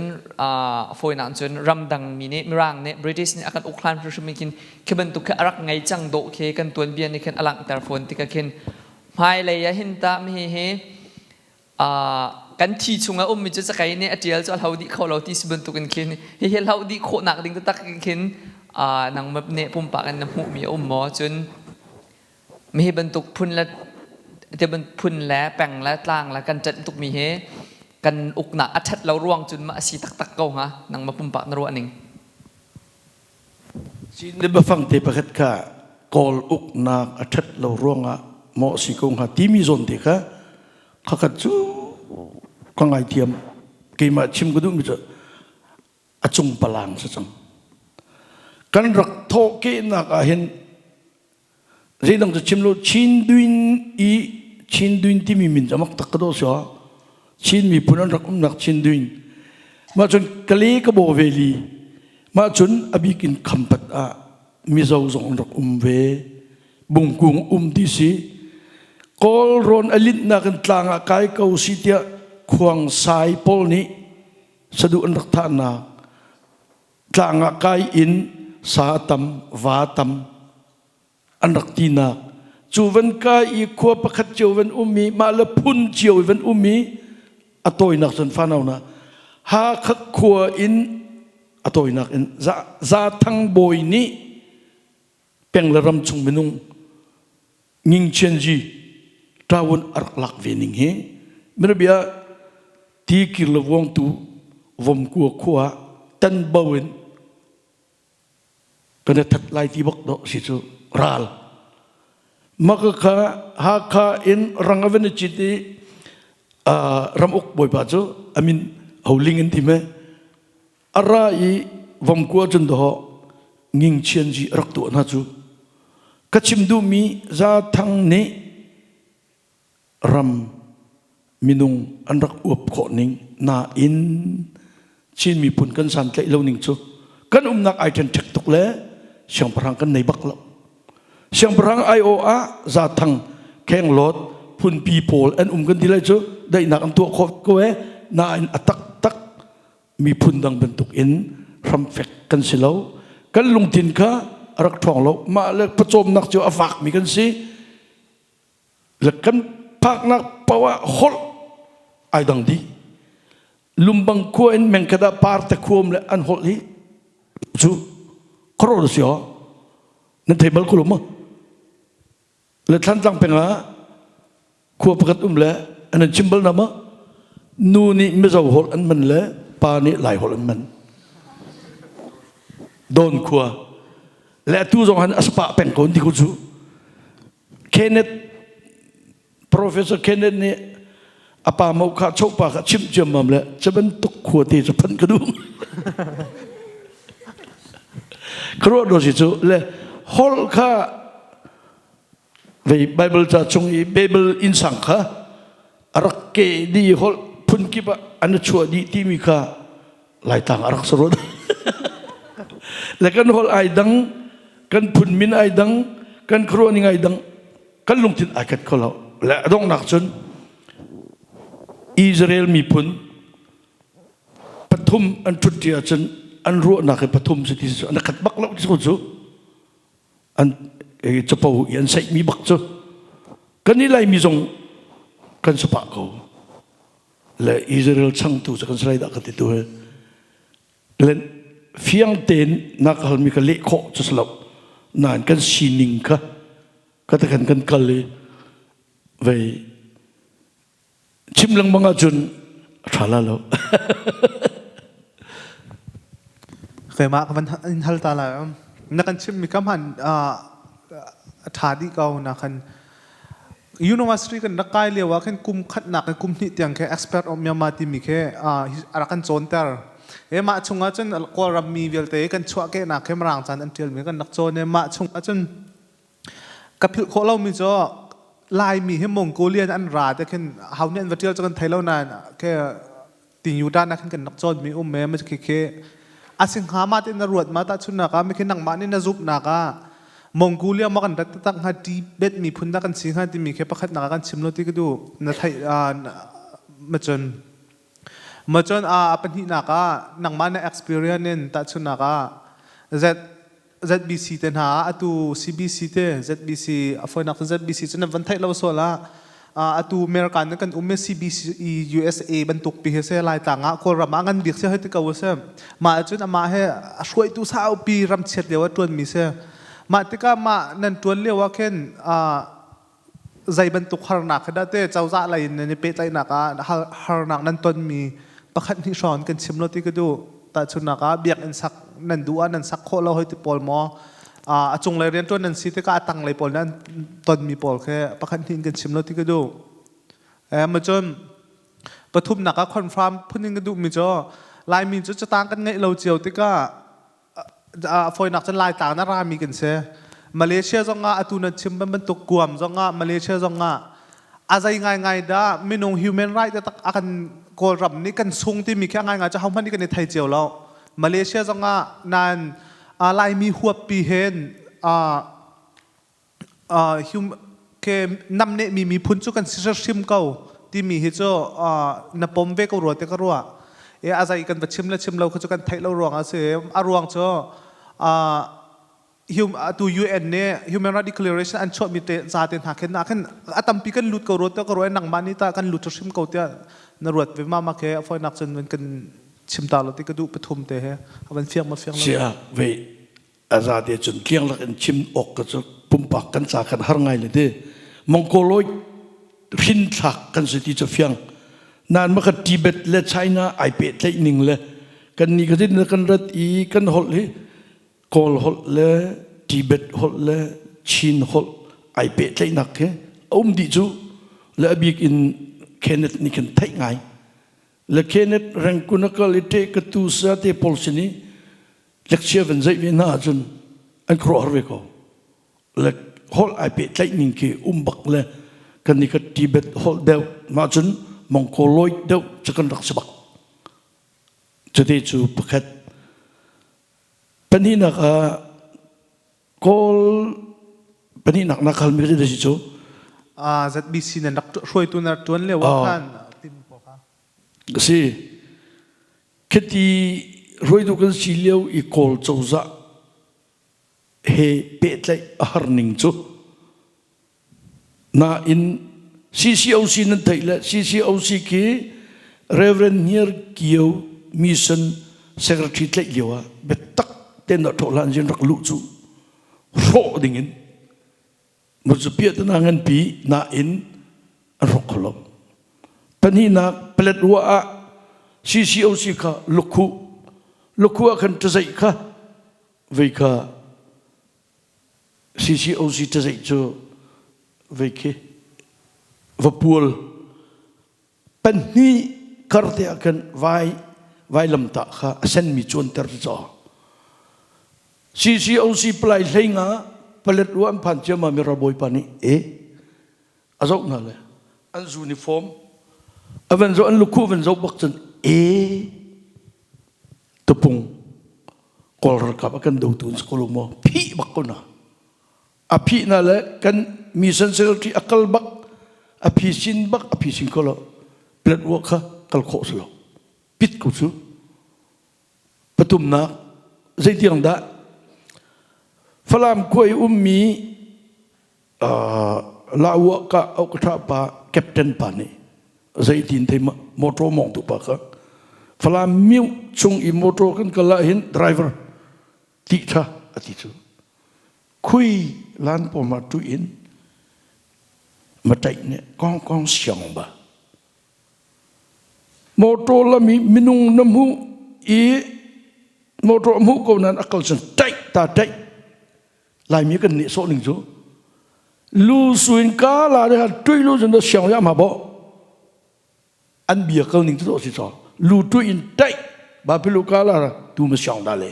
fawinak cun ramdang mi nih Mirang nih British nih a kan uk hlan hrimhrim in khin khi bantuk khi a rak ngei cang dawh khi kan tuanbia nih khin a langhter fawn tikah khin hmailei ah hin tah mi hi kan thi chung a ummi cu cakei nih a ṭial cu a hlo dih kho lo ti si bantukin khin hihi hloh dih khawhnak ding taktak in khin nangmah nih pumpak in na hmuhmi a um maw cun mihi bantuk phun le ti phun le peng le tlang le kan ṭanh tukmi hi kan uknak a ṭhat lo ruang cun ma a si taktak ko hnga nangmah pumpak na ruah ning Chin le biafang te pakhat kha Kawl uknak a ṭhat lo ruangah maw si ko hnga timi zawn te kha khakhat cu ka ngaithiam keimah chim ka duhmi cu a cung palang si cang kan rak thawhkehnak ah hin Zeidang cu chim lo Chin Duin i Chin Duin timi min cu amak tak ka dawh si Chin miphun an rak umnak Chin Duin. Mah cun Kale ka bo ve li. Mah cun a bik in Khampat ah Mizo zong an rak um ve. Bungkung um ti si. Kawl rawn a linhnak in tlang ah kai ko si tiah khuang sai pawl nih. Saduh an rak thahnak tlang ah kai in sa tam va tam an rak tinak cu van kai i khua pakhat cio van um i mah le phun cio van um i a tawinak cun fanau na Hakha khua in a tawinak in Zathang bawi nih peng le ram chung minung Ngingchianji ṭawun a rak lak ve ning hi mirabia ti kir le vuangtu vomkua khua tan bo in kan i that lai ti bak do si cu ral maka kha Hakha in rang a van i cit i ramuk bawipa cu amin holing in ti me A ra i vomkua cun dawh ngingchianzi a rak tuah hna cu ka chim duhmi Zaathang nih ram minung an rak uap khawh ning nain Chin miphun kan santlaih lo ning cu kan umnak ai ṭhenṭhek tuk le siangpahrang kan nei bak lo. Siangpahrang aiawh ah Zaathang Khenglawt phunpi pawl an um kan ti lai cu daihnak an tuah khawh ko e nain a taktak miphun dang bantuk in hramfek kan si lo kan lungthin kha a rak ṭhawng lo mah le pawcawmnak cu a fakmi kan si le kan phaknak paoh ah holh ai dang dih lumbang khua in mengkhat ah parte khuam le an holh hi cu khuaruah si ho nan thei bal ko lo maw Le Thlantlang peng ah khua pakhat um le an an chim bal na ma nu nih Mizo holh an man le pa nih Lai holh an man Don khua le atu zong han aspa peng ko ti ko cu Kenneth Professor Kenneth nih a pa mo kha chopa kha chim ciammam le cu bantuk khua te cu phanh ka duh ka ruah do si cu le holh kha vei Bible ca chung i Bible innsang kha a rak ke di holh phun kip ah an chuah dih timi kha Laitlang a rak sarut le kan holh ai dang kan phun min ai dang kan khuaruah ning ai dang kan lungthin ai khat kho lo le a donghnak cun Israel miphun pathum an ṭhut ahcun an ruahnak hi pathum si ti cu an khat bak lo ti cu an capo i an saihmi bak cu kan i Laimi zong kan si pah ko le Israel changtu cu kan si lai dah ka ti tu he le fiang tein na ka halmi ka leh khawh cu si lo nain kan sining kha ka te kan kan kal i vei chim lengmang ahcun a ṭha la lo. Keimah ka van in hal ta lai. Na kan chimmi ka hman a ṭha dih ko na kan university kan rak kai lio ah khin kum khatnak in kum hnih tiang khi expert of Myanmar timi khi a rak kan cawnter. E mah chungah cun Kawlram mi vialte kan chuahkehnak khi Mirang caan an ṭialmi kan rak cawn i mah chungah cun Ka philh khawh lomi cu Laimi hi Mongolian an ra te khin hau nih an va ṭial cu kan thei lo nain ke Tingyutan ah khin kan rak cawnmi um me ma khi khi a si hnga ma ti na ruat ma tahchunnak ah mikhi nangmah nih na zumhnak ah Mongolia ma kan rat taktak hnga Tibet miphun dah kan si hnga timi khi pakhatnak ah kan chim lo ti ka duh na theih ma cun ma cun a pahnihnak ah nangmah na experience in tahchunnak ah Z ZBC te hna ah atu CBC te ZBC a fawinak cun ZBC cu nan van theih lo sual ah atu America nan kan um i CBC USA bantuk pi hi se Laitlang ah Kawlram ah ngan bik si hoi ti ko se mah cun amah he a hruaitu saupi ram chiat lio a tuan mi se mah tikah mah nan tuan lio ah khin zei bantuk harnak khi dah te cozah lei in nan i pehtlaihnak ah harnak nan tonmi pakhat hnih hrawng kan chim lo ti ka duh tahchunhnak ah biakinn sak nan duh ah nan sak khawh lo hoi ti pawl maw a cunglei rianṭuan nan si tikah a tanglei pawl nan tonmi pawl khi pakhat hnih in kan chim lo ti ka duh ma cun pathumnak ah confirm phun in ka duhmi cu Laimi cu catang kan ngeih lo cio tikah a fawinak cun Laitlang na rami kan si. Malaysia zong ah atu nan chim bantuk Guam zong ah Malaysia zong ah a zei ngaingai dah minung human right tak a kan Kawlram nih kan sung timi khi a ngaingai cu hohmanh nih kan i thei cio lo. Malaysia zong ah nan Laimi huappi hen ke namnehmi miphun cu kan si hrim ko timi hi cu na pom ve ko rua te ka ruah. E a zai kan va chim le chim lo kha cu kan theih lo ruang ah si. A ruang cu atu UN nih Human Rights Declaration an chuahmi te za te hna khin na khin a tampi kan lut ko ruat ka ruai nangmah nih ta kan lut hrim ko tiah na ruat ve ma ma ke a foinak cun kan chim ta lo ti ka duh pathum te he a van fiang ma fiang lo sia ve a za te cun tliang lak in chim ok ka cu pumpak kan ca kan har ngai le te Mongoloid hrinthlak kan si ti cu fiang nan ma ka Tibet le China ai pe tleih ning le kan ni ka tin kan rat i kan holh hi Kawl holh le Tibet holh le Chin holh ai pehtlaihnak he a um dih cu le a bik in Kenneth nih khan theih ngai. Le Kenneth Rangoon a kal i ṭeh ka tu sa te pawl sin i lecture van zeih ve hna ahcun an khuaruahhar ve ko. Le holh ai pehtlaih ning khi um bak le kan nih ka Tibet holh deuh mah cun Mongoloid deuh cu kan rak si bak. Cuti cu pakhat Pahnihnak ah Kawl pahnihnak na kalmi ka si cu. ZBC nan rak hruaitu na rak ṭuan lio ah khan Si. Khiti hruaitu kan si lio i Kawl cozah he pehtlaih a har ning cu Nain CCOC nan theih le CCOC khi Reverend Hniar Kio Mission Secretary tlaih lio ah biatak ten dah ṭhawh hlan zin rak luh cu hrawh dingin muzupiah tana nganpi nain an hrawk kho lo. Pahnihnak Paletwa ah CCOC kha lukhu lukhu ah khan ṭazeih kha vei kha CCOC ṭazeih cu vei khi vapual pahnih kar te ah khan vai vailamtah kha a senmi cuanter cu caw CCOC palai hlei nga palet ru an phan ciammam i ralbawipa nih e a zoh hna le an uniform a van zoh an lukhuh van zoh bak cun e tupung Kawl ralkap a kan dotu an si ko lo maw phih bak ko na a phih na le kan mission secretary a kal bak a phi sin bak a phi sin ko lo plet wa kha kal khawh si lo pit ko cu patumnak zeitiang dah Falam khua i ummi Lawa ka aukatha pa captain pa nih zeitin thei motor mong tu pa kha Falam miu chung i motor kan kal ah hin driver ti tha ati cu khui lan po ma tu in ma taih ne kong kong siang ba motor lami minung na hmu i motor hmu ko nan akal cun taih ta taih Laimi kan nehsawh ning cu lu suin ka la de han tui lu cun siang ya ma bo an bia kal ning cu si cho lu tui in tai ba pilu ka la tu ma siang da le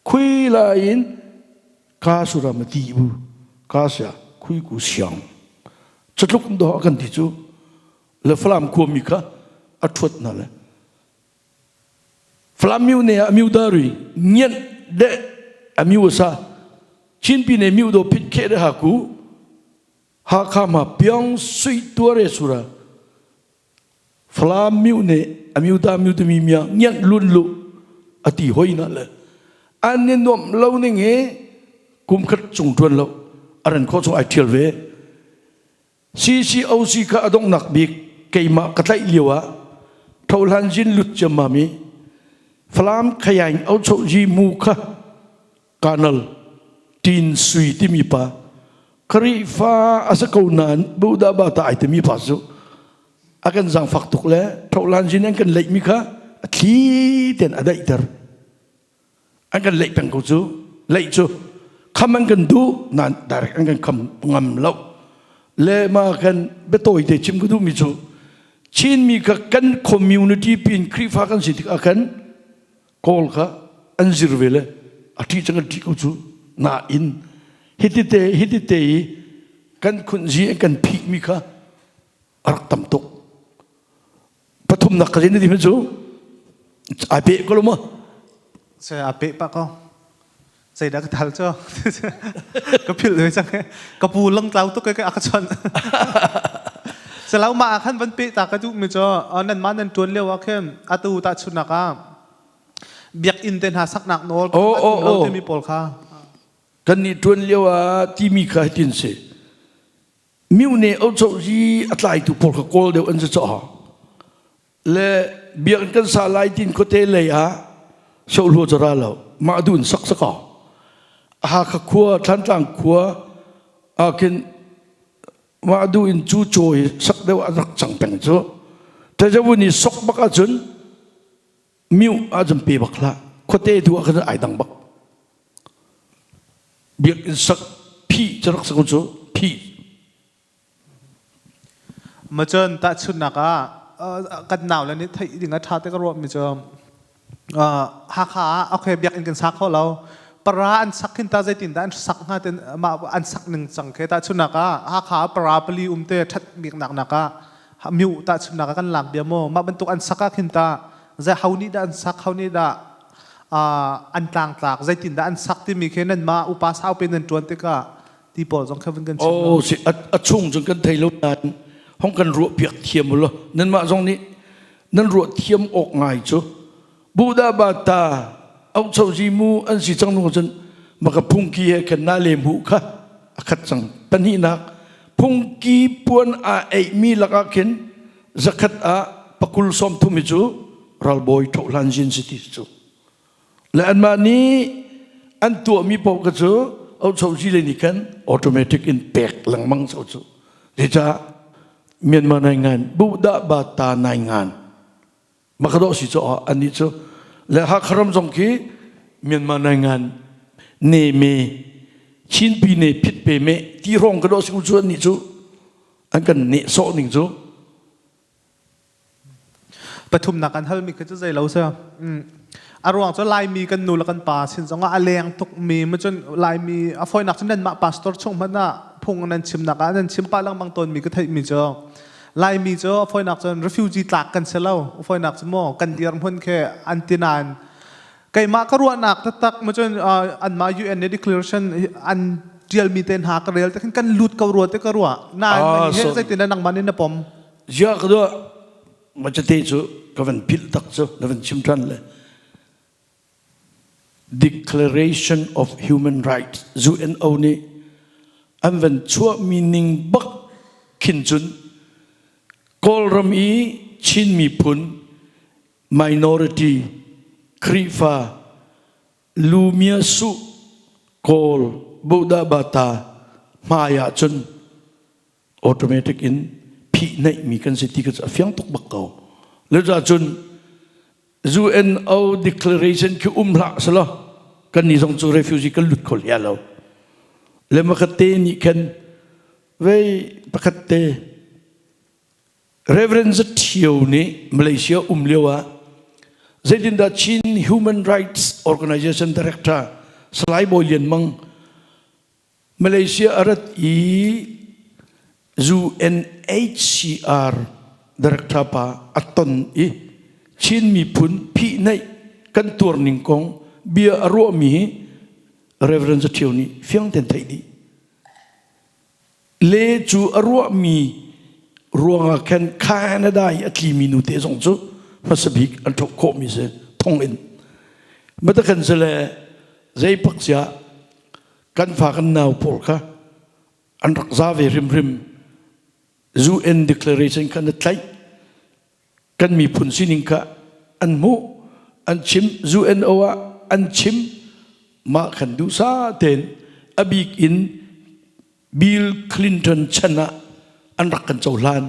khui la in ka sura ma ti bu ka sia khui ku siang chatluk do kan ti cu le falam khua mi kha a thuat na le Falam miu ne ah miu dari ngian de a miu sa Chinpi ne miu do phit khe de ha ku ha kha ma piang sui tuare sura Falam miu ne a miu da miu de mi mia ngian lun lu ati hoi na le an ni nuam lo ning he kum khat chung tuan lo aran kho chung ai thial ve CCOC kha a donghnak bik keimah ka tlaih lio ah Thohlan Zin lut ciammam i Falam Khayaing Auchohzi mu kha Kanal Tin Sui timi pa Khrihfa a si ko nain Buddha ba ta ai timi pa cu a kan zaangfak tuk le Thohlan Zin an kan leihmi kha a thli ten a daihter. An kan leih peng ko cu leih cu kham an kan duh nain direct an kan kham ngam lo le ma kan biatawi te chim ka duhmi cu Chinmi kha kan community pin Khrihfa kan si tikah khan Kawl kha an zir ve le a ṭih cang an ṭih ko cu nain hiti te hiti te i kan khunzi an kan phihmi kha a rak tam tuk pathumnak ka zin ti cu ai pe ko lo ma se a pe pa ko zeidah ka thal cho ka philh ve cang ka pu lang tlau tuk ka ka chon. Selo mah ah khan van peh ta ka duh mi cu nan mah nan ṭuan lio ah khin atu tahchunhnak ah biakinn te hna saknak nawl lo timi pawl kha. Kan nih ṭuan lio ah timi kha hitin si. Myone ochozi a tlaitu pawl kha kawl deuh an si caw. Le biakinn kan sa lai tin khuate lei ah sohlu cu ra lo. Mah dun sak saka. Hakha khua, Thlantlang khua ah khin mah duh in cu cawi sak deuh a rak cang peng cu. Tazawun i sok bak ahcun miu ahcun pe bak hlah. Khuate tu ah khan ai dang bak. Biakinn sak phih cu rak sak cu phih. Macun tahchunhnak ah kan nau le nih theih ding a ṭha te ka ruah mi cu Hakha ah okay biakinn kan sa kho lo. Para an sak hin ta zeitin dah an sak hnga ten mah an sak ning cang khe tahchunhnak ah Hakha ah para pali um te ṭhat biknak nak ah miu tahchunhnak ah kan lak bia maw mah bantuk an sak ah khin ta zei ho nih dah an sak ho nih dah an tlangtlak zeitin dah an sak timi khi nan mah upa saupi nan ṭuan tikah ti pawl zong kha vun kan chim. Oh, si a chung cun kan thei lo nain hong kan ruah piak thiam u law nanmah zong nih nan ruah thiam awk ngai cu Buddha bata au cho ji mu an si cang nu cun maka phungki he khan na le mu kha a khat cang pahnihnak phungki puan a ei mi lakah khin zakhat ah pakul som thum hi cu ralbawi thohlan jin si ti cu le anmah nih an tuahmi paoh kha cu auchozi lei nih khan automatic in pek lengmang so cu zeicah Myanmar nai ngan Buddha ba ta nai ngan makado si cho an nih cu le Hakha ram zong khi Myanmar nai ngan ne me Chin pi ne phit pe me ti rong ka do si cu an nih cu an kan ne sawh ning cu Pathumnak an halmi khi cu zei lo si. A ruang cu Laimi kan nu le kan pa sin zongah a leng tukmi ma cun Laimi a fawinak cu nanmah pastor chung hmanh ah phung nan chimnak ah nan chim pah lengmang tawnmi ka theihmi cu Laimi cu a fawinak cun refugee tlak kan si lo. A fawinak cu maw kan dirhmun khi an ti nain keimah ka ruahnak taktak ma cun anmah UN nih declaration an tialmi te hna ka rel te khin kan lut ko rua te ka ruah. Nain he zeitin nangmah nih na pom? Ziah ka duah macate cu ka van philh tak cu na van chim ṭhan le Declaration of Human Rights UNO nih an van chuahmi ning bak khin cun Kawlram i Chin miphun minority Khrihfa Lumia Suh Kawl Buddha Bata hmai ah cun automatic in phih neihmi kan si ti kha a fiang tuk bak ko. Le cun UNO declaration khi um hlah selaw kan nih zong cu refugee kan lut kho lia lo. Le makhat te nih khan vei pakhat te Reverend Zathio nih Malaysia um lio ah zeitindah Chin Human Rights Organization Director Salai Bawi Lian Mang Malaysia a rat i UNHCR director pa a ton i Chin miphun phihnaih kan tuar ning kong bia a ruahmi hi Reverend Zathio nih fiang tein theih dih. Le cu a ruahmi ruangah khan Canada i a tlimi nu te zong cu hmasa bik an ṭhok khawhmi si thonginn. Matakhan si le zei pak siah kan fa kan nau pawl kha an rak za ve hrimhrim UN declaration kha na tlaih kan miphun sining kha an hmuh an chim UNO ah an chim mah khan duhsa tein a bik in Bill Clinton chan ah an rak kan cohlan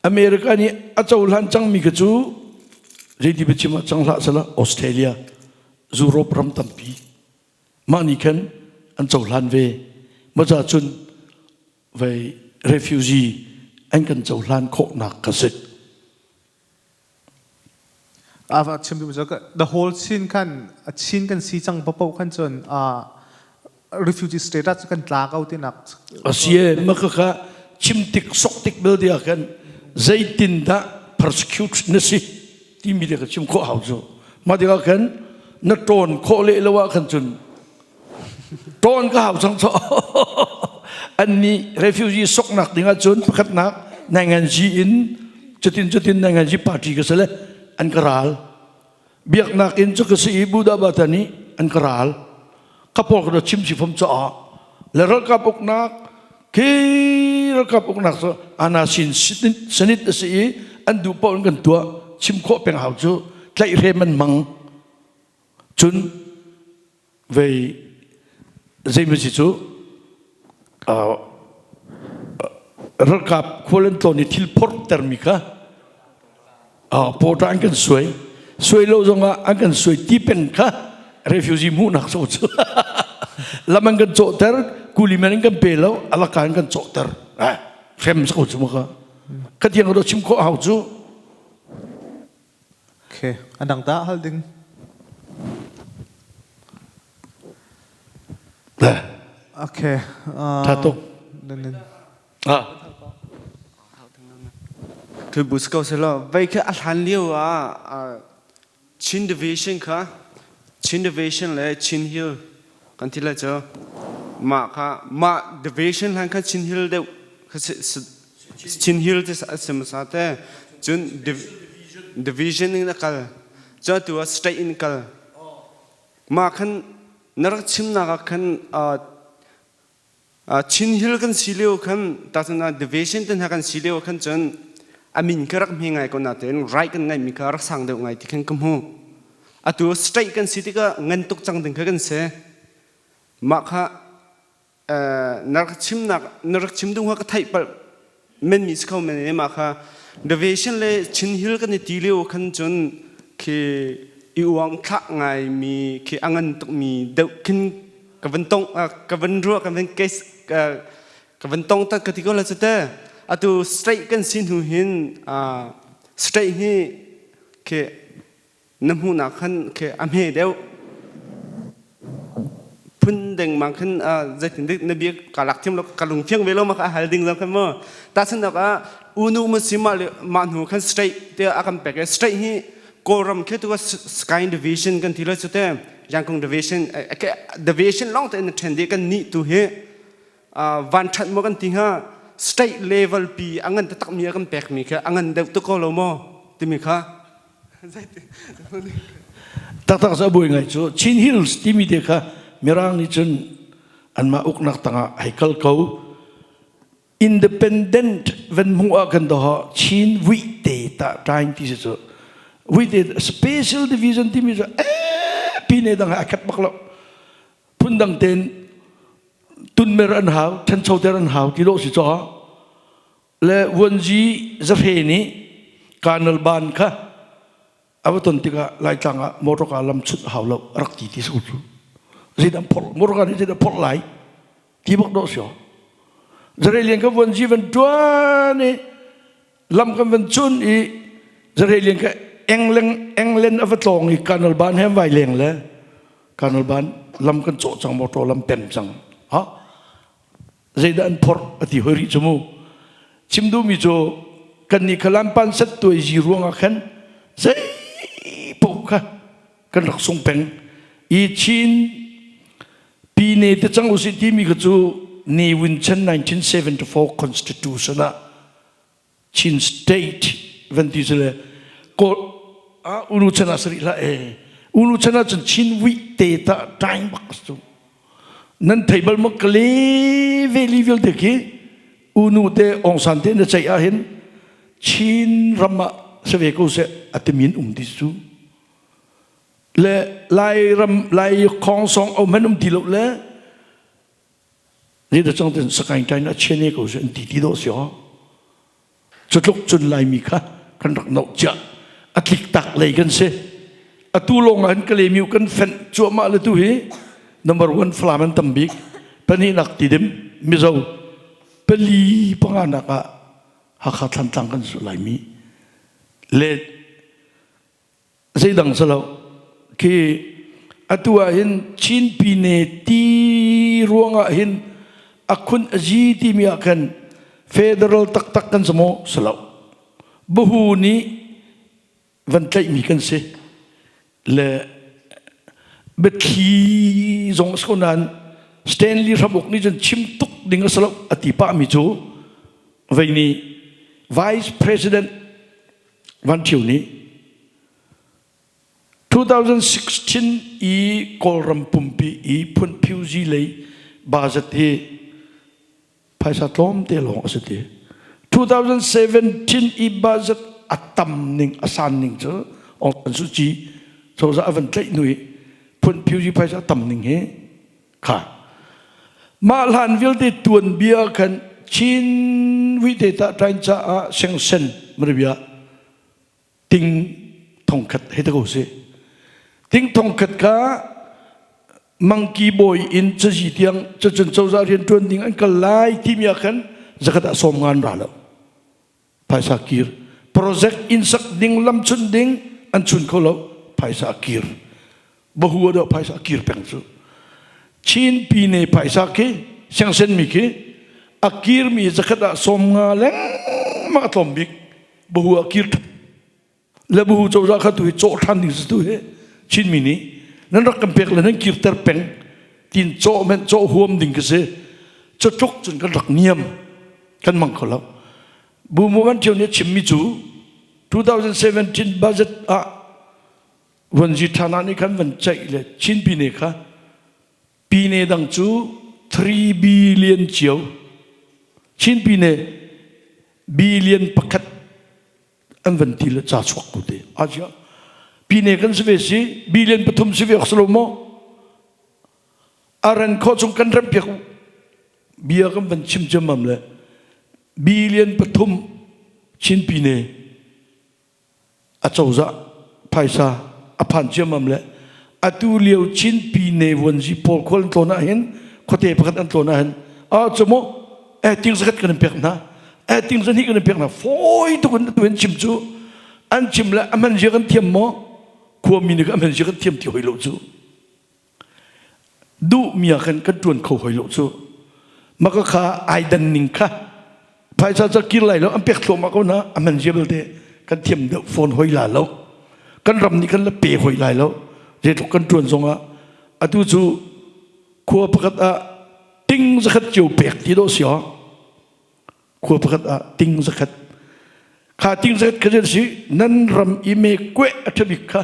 America nih a cohlan cangmi kha cu zeiti biachim ah cang hlah sala Australia Europe ram tampi mah nih khan an cohlan ve maca cun vei refugee an kan cohlan khawhnak ka si A chim duh cu the whole Chin khan Chin kan si cang papo khan cun refugee status kan tla ko tinak Asie maka kha chim tik sok tik bel dia khan zeitin dah persecute na si timi te ka chim khawh hau cu mah tikah khan na ṭawn khawh leh lo ah khan cun ṭawn ka hau cang cho an nih refugee soknak ding ah cun pakhatnak Nainganzi in cutin cutin Nainganzi party ka si le an ka ral. Biaknak in cu ka si i Buddha Bata nih an ka ral. Ka pawl ka chim si fam caah le ralkap uknak khi ralkap uknak cu ana sin sanit a si i an duh paoh in kan tuah chim khawh peng hau cu tlaihhrem an hmang cun vei zeimaw si cu ralkap khual an tlawn i thil phorhtermi kha porter an kan suai suai lo zongah an kan suai ti peng kha refugee hmuhnak so cu lam an kan cawhter kuli men an kan pe lo alaka an kan cawhter hrem ko cu maka ka tiang ro chim khawh hau cu Okay, a dang ta hal ding. Okay. Tha tuk. Ah. Thil bu ko selaw vei kha a hlan lio ah Chin Division kha Chin Division le Chin Hill kan ti lai cu mah kha mah division hlan kha Chin Hill deuh kha Chin Hill ti a si hmasa te cun division in a kal cu atu ah state in kal mah khan na rak chimnak ah khan Chin Hill kan si lio khan tacun division te hna kan si lio khan cun a min kha rak hme ngai ko natein right kan ngaihmi kha rak sang deuh ngai ti khan ka hmu atu state kan si tikah ngan tuk cang ding kha kan si mah kha na rak chimnak na rak chim duh ka theih palh menmi si kho men i mah kha division le Chin Hill kan i ti lio khan cun khi i uang thlah ngaimi khi a ngan tukmi deuh khin ka van tong ka van ruah ka van case ka van tong tak ka ti ko la cu te atu straight kan si hnu hin straight hi khi na hmuhnak khan khi a hme deuh phun dengmang khan zeitin dik na bia ka lak thiam lo ka lung fiang ve lo ma kha hal ding zong khan mu tahchunhnak ah unu mu si mah le mah hnu khan straight te a kan pek i straight hi Kawlram khi tu sky division kan ti lo cu te Yangkung division division long te in then di kan ni tu hi van that mo kan ti ha state level pi angan taktak mi a kan pek mi kha angan deuh tu ko lo mo timi kha Taktak cu a buai ngai cu Chin Hills timi te kha Mirang nih cun anmah uknak tangah hei kal ko. Independent van hmuh ah kan doh Chin Vuite ta tain ti si cu. Vuite special division timi cu eh pi ne dang a khat bak lo. Phundang ten tunmer an hau, thanchoter an hau ti lo si cho. Le vuanzi zahre nih Colonel Ban kha a va ton tikah Laitlang ah motorka lam chut hau lo rak ti ti su cu zeidah phorh motorka nih zeidah phorh lai ti bak dawh sio zahre lian ka vuanzi van tuan i lam kan van chun i zahre lian ka englen englen a va tlawng i Colonel Ban he vai leng le Colonel Ban lam kan cawh cang motor lam pem cang ha Zeidah an phorh a ti hoi rih cu mu. Chim duhmi cu kannih kha lampan set tuai zi ruangah khan zei paoh kha kan rak sung peng. I Chin pine te cang usih timi kha cu Ne Win Chen 1974 Constitution ah Chin State van ti cu le kawl ah unu chan ah sarih hlah e unu chan ah cun Chin wih te ta time bak cu nan thei bal mak kale veli vialte khi unu te Aung San te na ceih ah hin Chin ram ah se ve ko se atimin um ti cu le Lai ram Lai khong song om han um ti lo le Ni da cang ten sakain tain a chiane ko an ti ti do si ho. Cutluk cun Laimi kha kan rak no chia. A tlik tak lei kan si. Atu lawng ah kan kalemiu kan fenh cuahmah le tu hi number one Falam an tam bik. Pahnihnak Tidim Mizo pali panga nak ah Hakha Thlantlang kan su Laimi. Le Zeidang si lo. Khi atu ah hin Chin Pine ti ruangah hin akhun azi timi ah khan federal taktak kan si maw? Si lo. Bahu nih van tlaihmi kan si. Le biathli zong a si ko nain Stanley Hramuk nih cun chim tuk ding a si lo a ti pahmi cu vei nih. Vice President Van Thio nih 2016 i Kawlram pumpi i phunphiuzi lei budget hi phaisa tlawmte lawng a si ti. 2017 i budget a tam ning a san ning cu Aung San Suu Kyi cozah a van tlaih hnu i phunphiuzi phaisa tam ning hi kha mah hlan vialte tuanbia khan Chin wite ta tain caah sengsen maribia ting thongkhat hei ta ko si ting thongkhat kha mangki bawi in cazi tiang cacun cozah rian ṭuan ding an kal lai timi ah khan zakhat ah sawm ngan ra lo phaisa kir project inn sak ding lam chun ding an chun kho lo phaisa kir bahu do phaisa kir peng cu Chin pine phaisa khi siangsen mi khi a kir mi zakhat ah sawm nga lengmang a tlawm bik bahu a kir le bahu cozah kha tu hi cawh ṭhan ding si tu hi Chinmi nih nan rak kan pek le nan kirter peng tin cawh men cawh huam ding ka si cutluk cun kan rak niam kan mang kho lo bu mu van ṭhio nih chimmi cu 2017 budget ah Vanzi Thana nih khan van ceih le Chin pine kha pine dang cu 3 billion cio Chin pine billion pakhat an van ti le ca chuak ko te asia pine kan si ve si billion pathum si ve ok silo maw aran kho chung kan rem piak bia kan van chim ciammam le billion pathum Chin pine acozah phaisa a phan ciammam le atu lio Chin pine vuanzi pawl khual an tlawn ah hin khuate pakhat an tlawn ah hin a cu mu eh ting zakhat kan in pek hna eh ting zahnih kan in pek hna fawi tuk in atu in chim cu an chim le a hman zia kan thiam maw khuami nih a hman zia kan thiam ti hoi lo cu Duhmi ah khan kan ṭuan kho hoi lo cu. Maka kha ai dan ning kha phaisa ca kir lai lo an pek thluahmah ko na a man zia belte kan thiam deuh fawn hoi la lo. Kan ram nih kan la pe hoi lai lo. Zeitluk kan ṭuan zongah atu cu khua pakhat ah ting zakhat cio pek ti dawh si awk. Khua pakhat ah ting zakhat kha ting zakhat kha si nan ram i me kueh a ṭhabik kha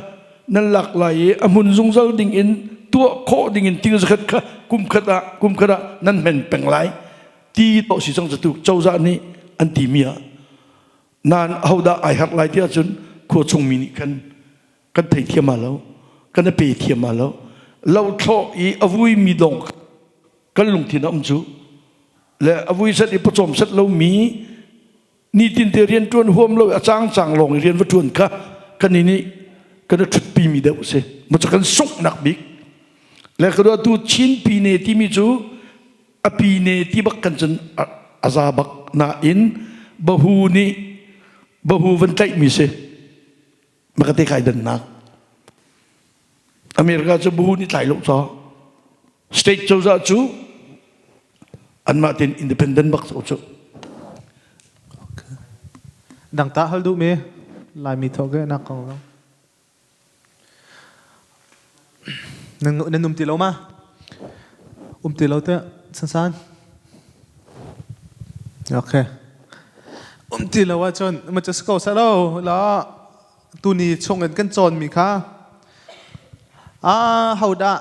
nan lak lai i a hmun zungzal ding in tuah khawh ding in ting zakhat kha kum khat ah kum khat ah nan hmen peng lai ti to si cang tu cozah nih an ti mi ah nan hodah ai harh lai ti ahcun khua chung mi nih khan kan thei thiam lo kan a pe thiam lo lo thlawh i a vui mi dong kan lungthin a um cu le a vui set i pawcawm set lomi nitin te rian ṭuan huam lo a cang cang lawng i rian va ṭuan kha kan i nih kan i ṭhutpi mi deuh si ma cu kan sunghnak bik le ka ruah tu Chin pine timi cu a pine ti bak kan cun a za bak nain bahu nih bahu van tlaih mi si makate kai dannak America cu bahu nih tlai lo ca State cozah cu anmah tein independent bak cu. Dang ta hal duh mi Laimi thawk ke nak kong zong. Nan nan um ti lo ma? Um ti lo te sansan. Okay. Um ti lo ahcun ma cu ko sa lo la tuni chung in kan cawn mi kha a hodah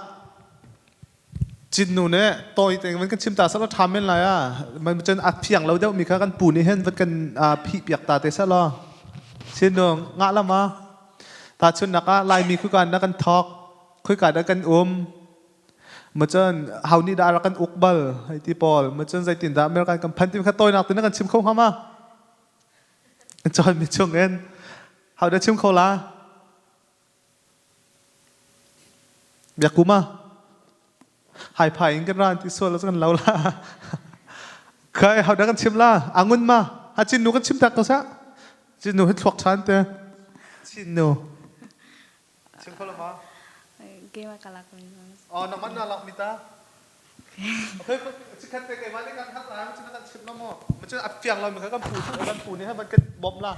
Cinnu nih tawi tein van kan chim ta seh law ṭha men lai ah cun a fiang lo deuhmi kha kan pu nih hin van kan phih piak ta te seh law Cinnu ngah lam ah tahchunhnak ah Laimi khuika in dah kan thawk khuika dah kan um macun ho nih dah rak kan uk bal hei ti pawl macun zeitin dah American kan phan timi kha tawinak tein na kan chim kho hnga ma cawnmi chung in ho dah chim kho la Biakkum ah haiphai in kan ra ti sual kan lo la. Kai how dah kan chim la? Angun ma? Ha chin nu kan chim tak ko sa. Chin nu hi thluak than te. Chin nu. Chim kho lo ma? Keimah ka lak mi. Oh, nangmah na lak mi ta. Okay, chikhat te keimah nih kan hak lai, macun kan chim lo maw? Macun a fiang lo mi kha kan pu kan pu nih han kan bawmh la.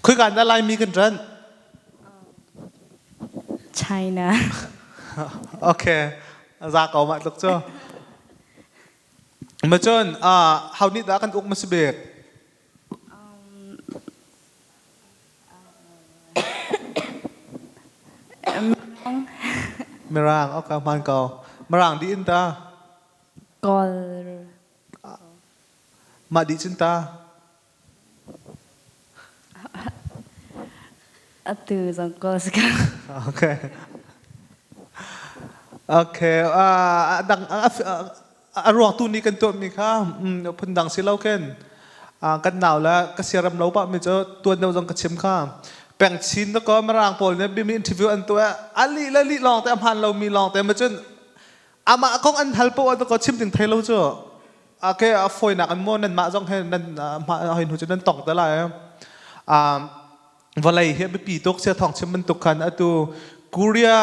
Khoi kan dah Laimi kan ran? China. Okay, za ko mah tluk cu. Macun, how nih dah kan uk ma si bik? Mirang, okay, hmaan ko. Mirang dih in ta? Kawl. Mah dih cun ta? Atu zong kawl si ko. Okay. Okay, uh, dang a ruang tu nih kan tuahmi kha phundang si lo khin kan nau le ka siaram lo pah mi cu tuan deuh zong ka chim kha peng chin na ko mirang pawl nih bimi interview an tuah a lih le lih lawng te a hmaan lomi lawng te ma cun amah kong an hal poah ko chim ding thei lo cu ke a fawinak an maw nan mah zong he nan hoi hnu cu nan tong te lai Vawlei hi a biapi tuk sia thawng chim bantuk khan atu Korea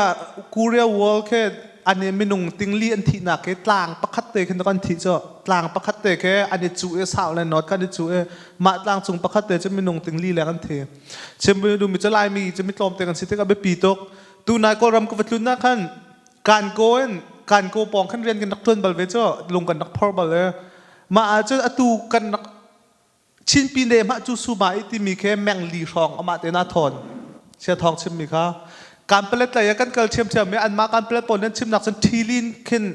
Korea World khi an i minung tingli an thihnak khi tlang pakhat te khin kan thih cu tlang pakhat te khi an i cuh i sau le north kan i cuh i mah tlang cung pakhat te cu minung tingli leng an thi chim duhmi cu Laimi cu mi tlawmte kan si tikah biapi tuk tunai Kawlram ka va tlun ah khan kan ko in kan ko pawng khan rian kan rak ṭuan bal ve cu lung kan rak phor bal i mah ah cun atu kan rak Chinpi ne mah cu suma i timi khi mengli hrawng amah te na thawn sia thawng chimmi kha kanpalet lei ah kan kal ṭhiamṭhiam i anmah kanpalet pawl nan chimnak cun ṭhilin khin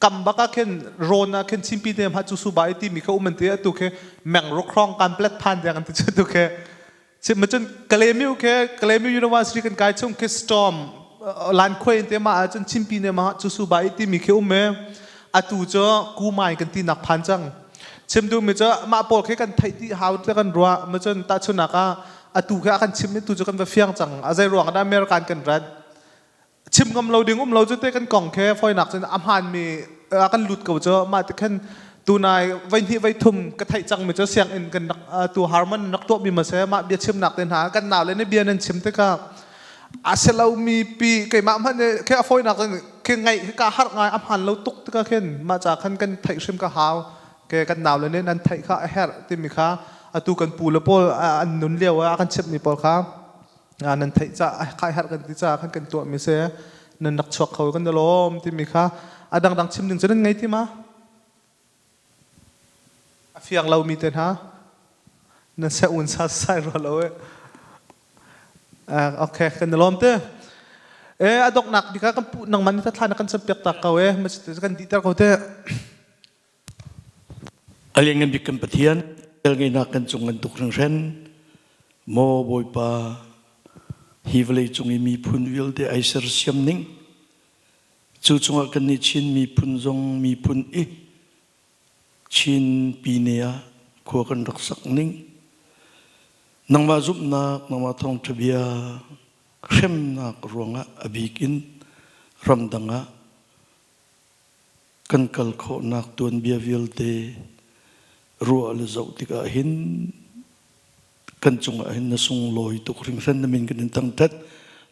kam bak ah khin rawn ah khin Chinpi ne mah cu suba i timi kha um an ti atu khi mengruk hrawng kanpalet phan deng an ti cu tu khi Chim cun Kalaymyo ke Kalaymyo University kan kai chung ke storm lan khuai in te ma ahcun Chinpi ne ma cu su bai timi khi um e atu cu kumai kan ti nak phan cang chim duh mi cu mah pawl khi kan theih ti hau te kan ruah ma cun tahchunak ah atu khi a kan chim mi tu cu kan va fiang cang a zei ruang ah American kan rat chim ngam lo ding um lo cu te kan kong khe foinak cun a hmaan mi a kan lut ko cu mah ti khan tunai voi hnih voi thum ka theih cang mi cu sianginn kan rak tu harmon rak tuah mi ma se mah bia chimnak te hna kan nau le ne bia nan chim tikah a si lo mi pi keimah hmanh khe a foinak cun khe ngaih ka har ngai a hmaan lo tuk tikah khin mah ca khan kan theih hrim ka hau ke kan nau le ne nan theih kha a herh timi kha atu kan pu le pawl an nun lio ah a kan chimh mi pawl kha Nan theih caah kai harh kan ti caah khan kan tuahmi si. Nan rak chuak kho kan i lawm timi kha a dangdang chim ding cu nan ngei ti ma? A fiang lomi te hna nan se un sa sai rua lo e. Okay, kan i lawm te. E a donghnak bik ah kan pu nangmah nih thla na kan campiak tak ko e ma kan dihter ko te. A lianngan bik kan Pathian, velngeihnak kan cung ngan tuk hringhran. Maw Bawipa, hi vawlei cung i miphun vialte ai sersiam ning, cu chungah kannih Chin miphun zong miphun i Chin pine ah khua kan rak sak ning, nangmah zumhnak, nangmah thawngṭha bia hremnak ruangah a bik in ramdang ah Kan kal khawhnak tuanbia vialte ruah le zoh tikah hin kan cungah hin na sunglawi tuk hringhran na min kan in thangṭhat.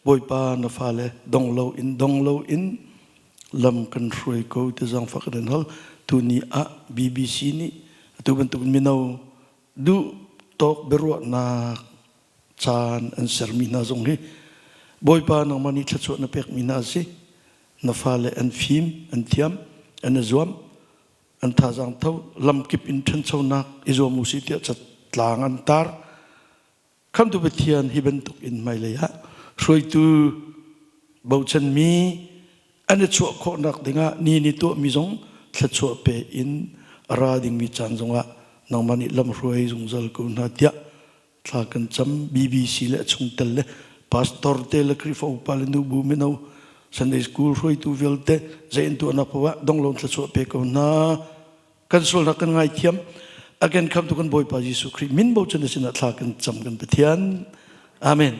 Bawipa na fale dong lo in dong lo in lam kan hruai ko ti zaangfah kan in hal. Tuni ah BBC nih atu bantuk mino duh tawk biaruahnak caan an sermi hna zong hi Bawipa nangmah nih thluachuah na pekmi hna a si. Na fale an fim, an thiam, an i zuam, an thazaang tho, lamkip in ṭhanchonak i zuam u sih tiah catlang an tar. Khamtu Pathian hi bantuk in hmailei ah hruaitu bochanmi an i chuah khawhnak dingah ni ni tuahmi zong thluachuah pe in a ra dingmi caan zongah nangmah nih lamhruai zungzal ko hna tiah thla kan cam BBC le a chungtel le pastor te le Khrihfa upa le nubu mino Sunday school hruaitu vialte zei in tuahnak paoh ah donglon thluachuah pe ko hna kan sualnak kan ngaithiam again khamtu kan Bawipa Jesuh Khrih min bochan na sinah thla kan cam kan Pathian amen.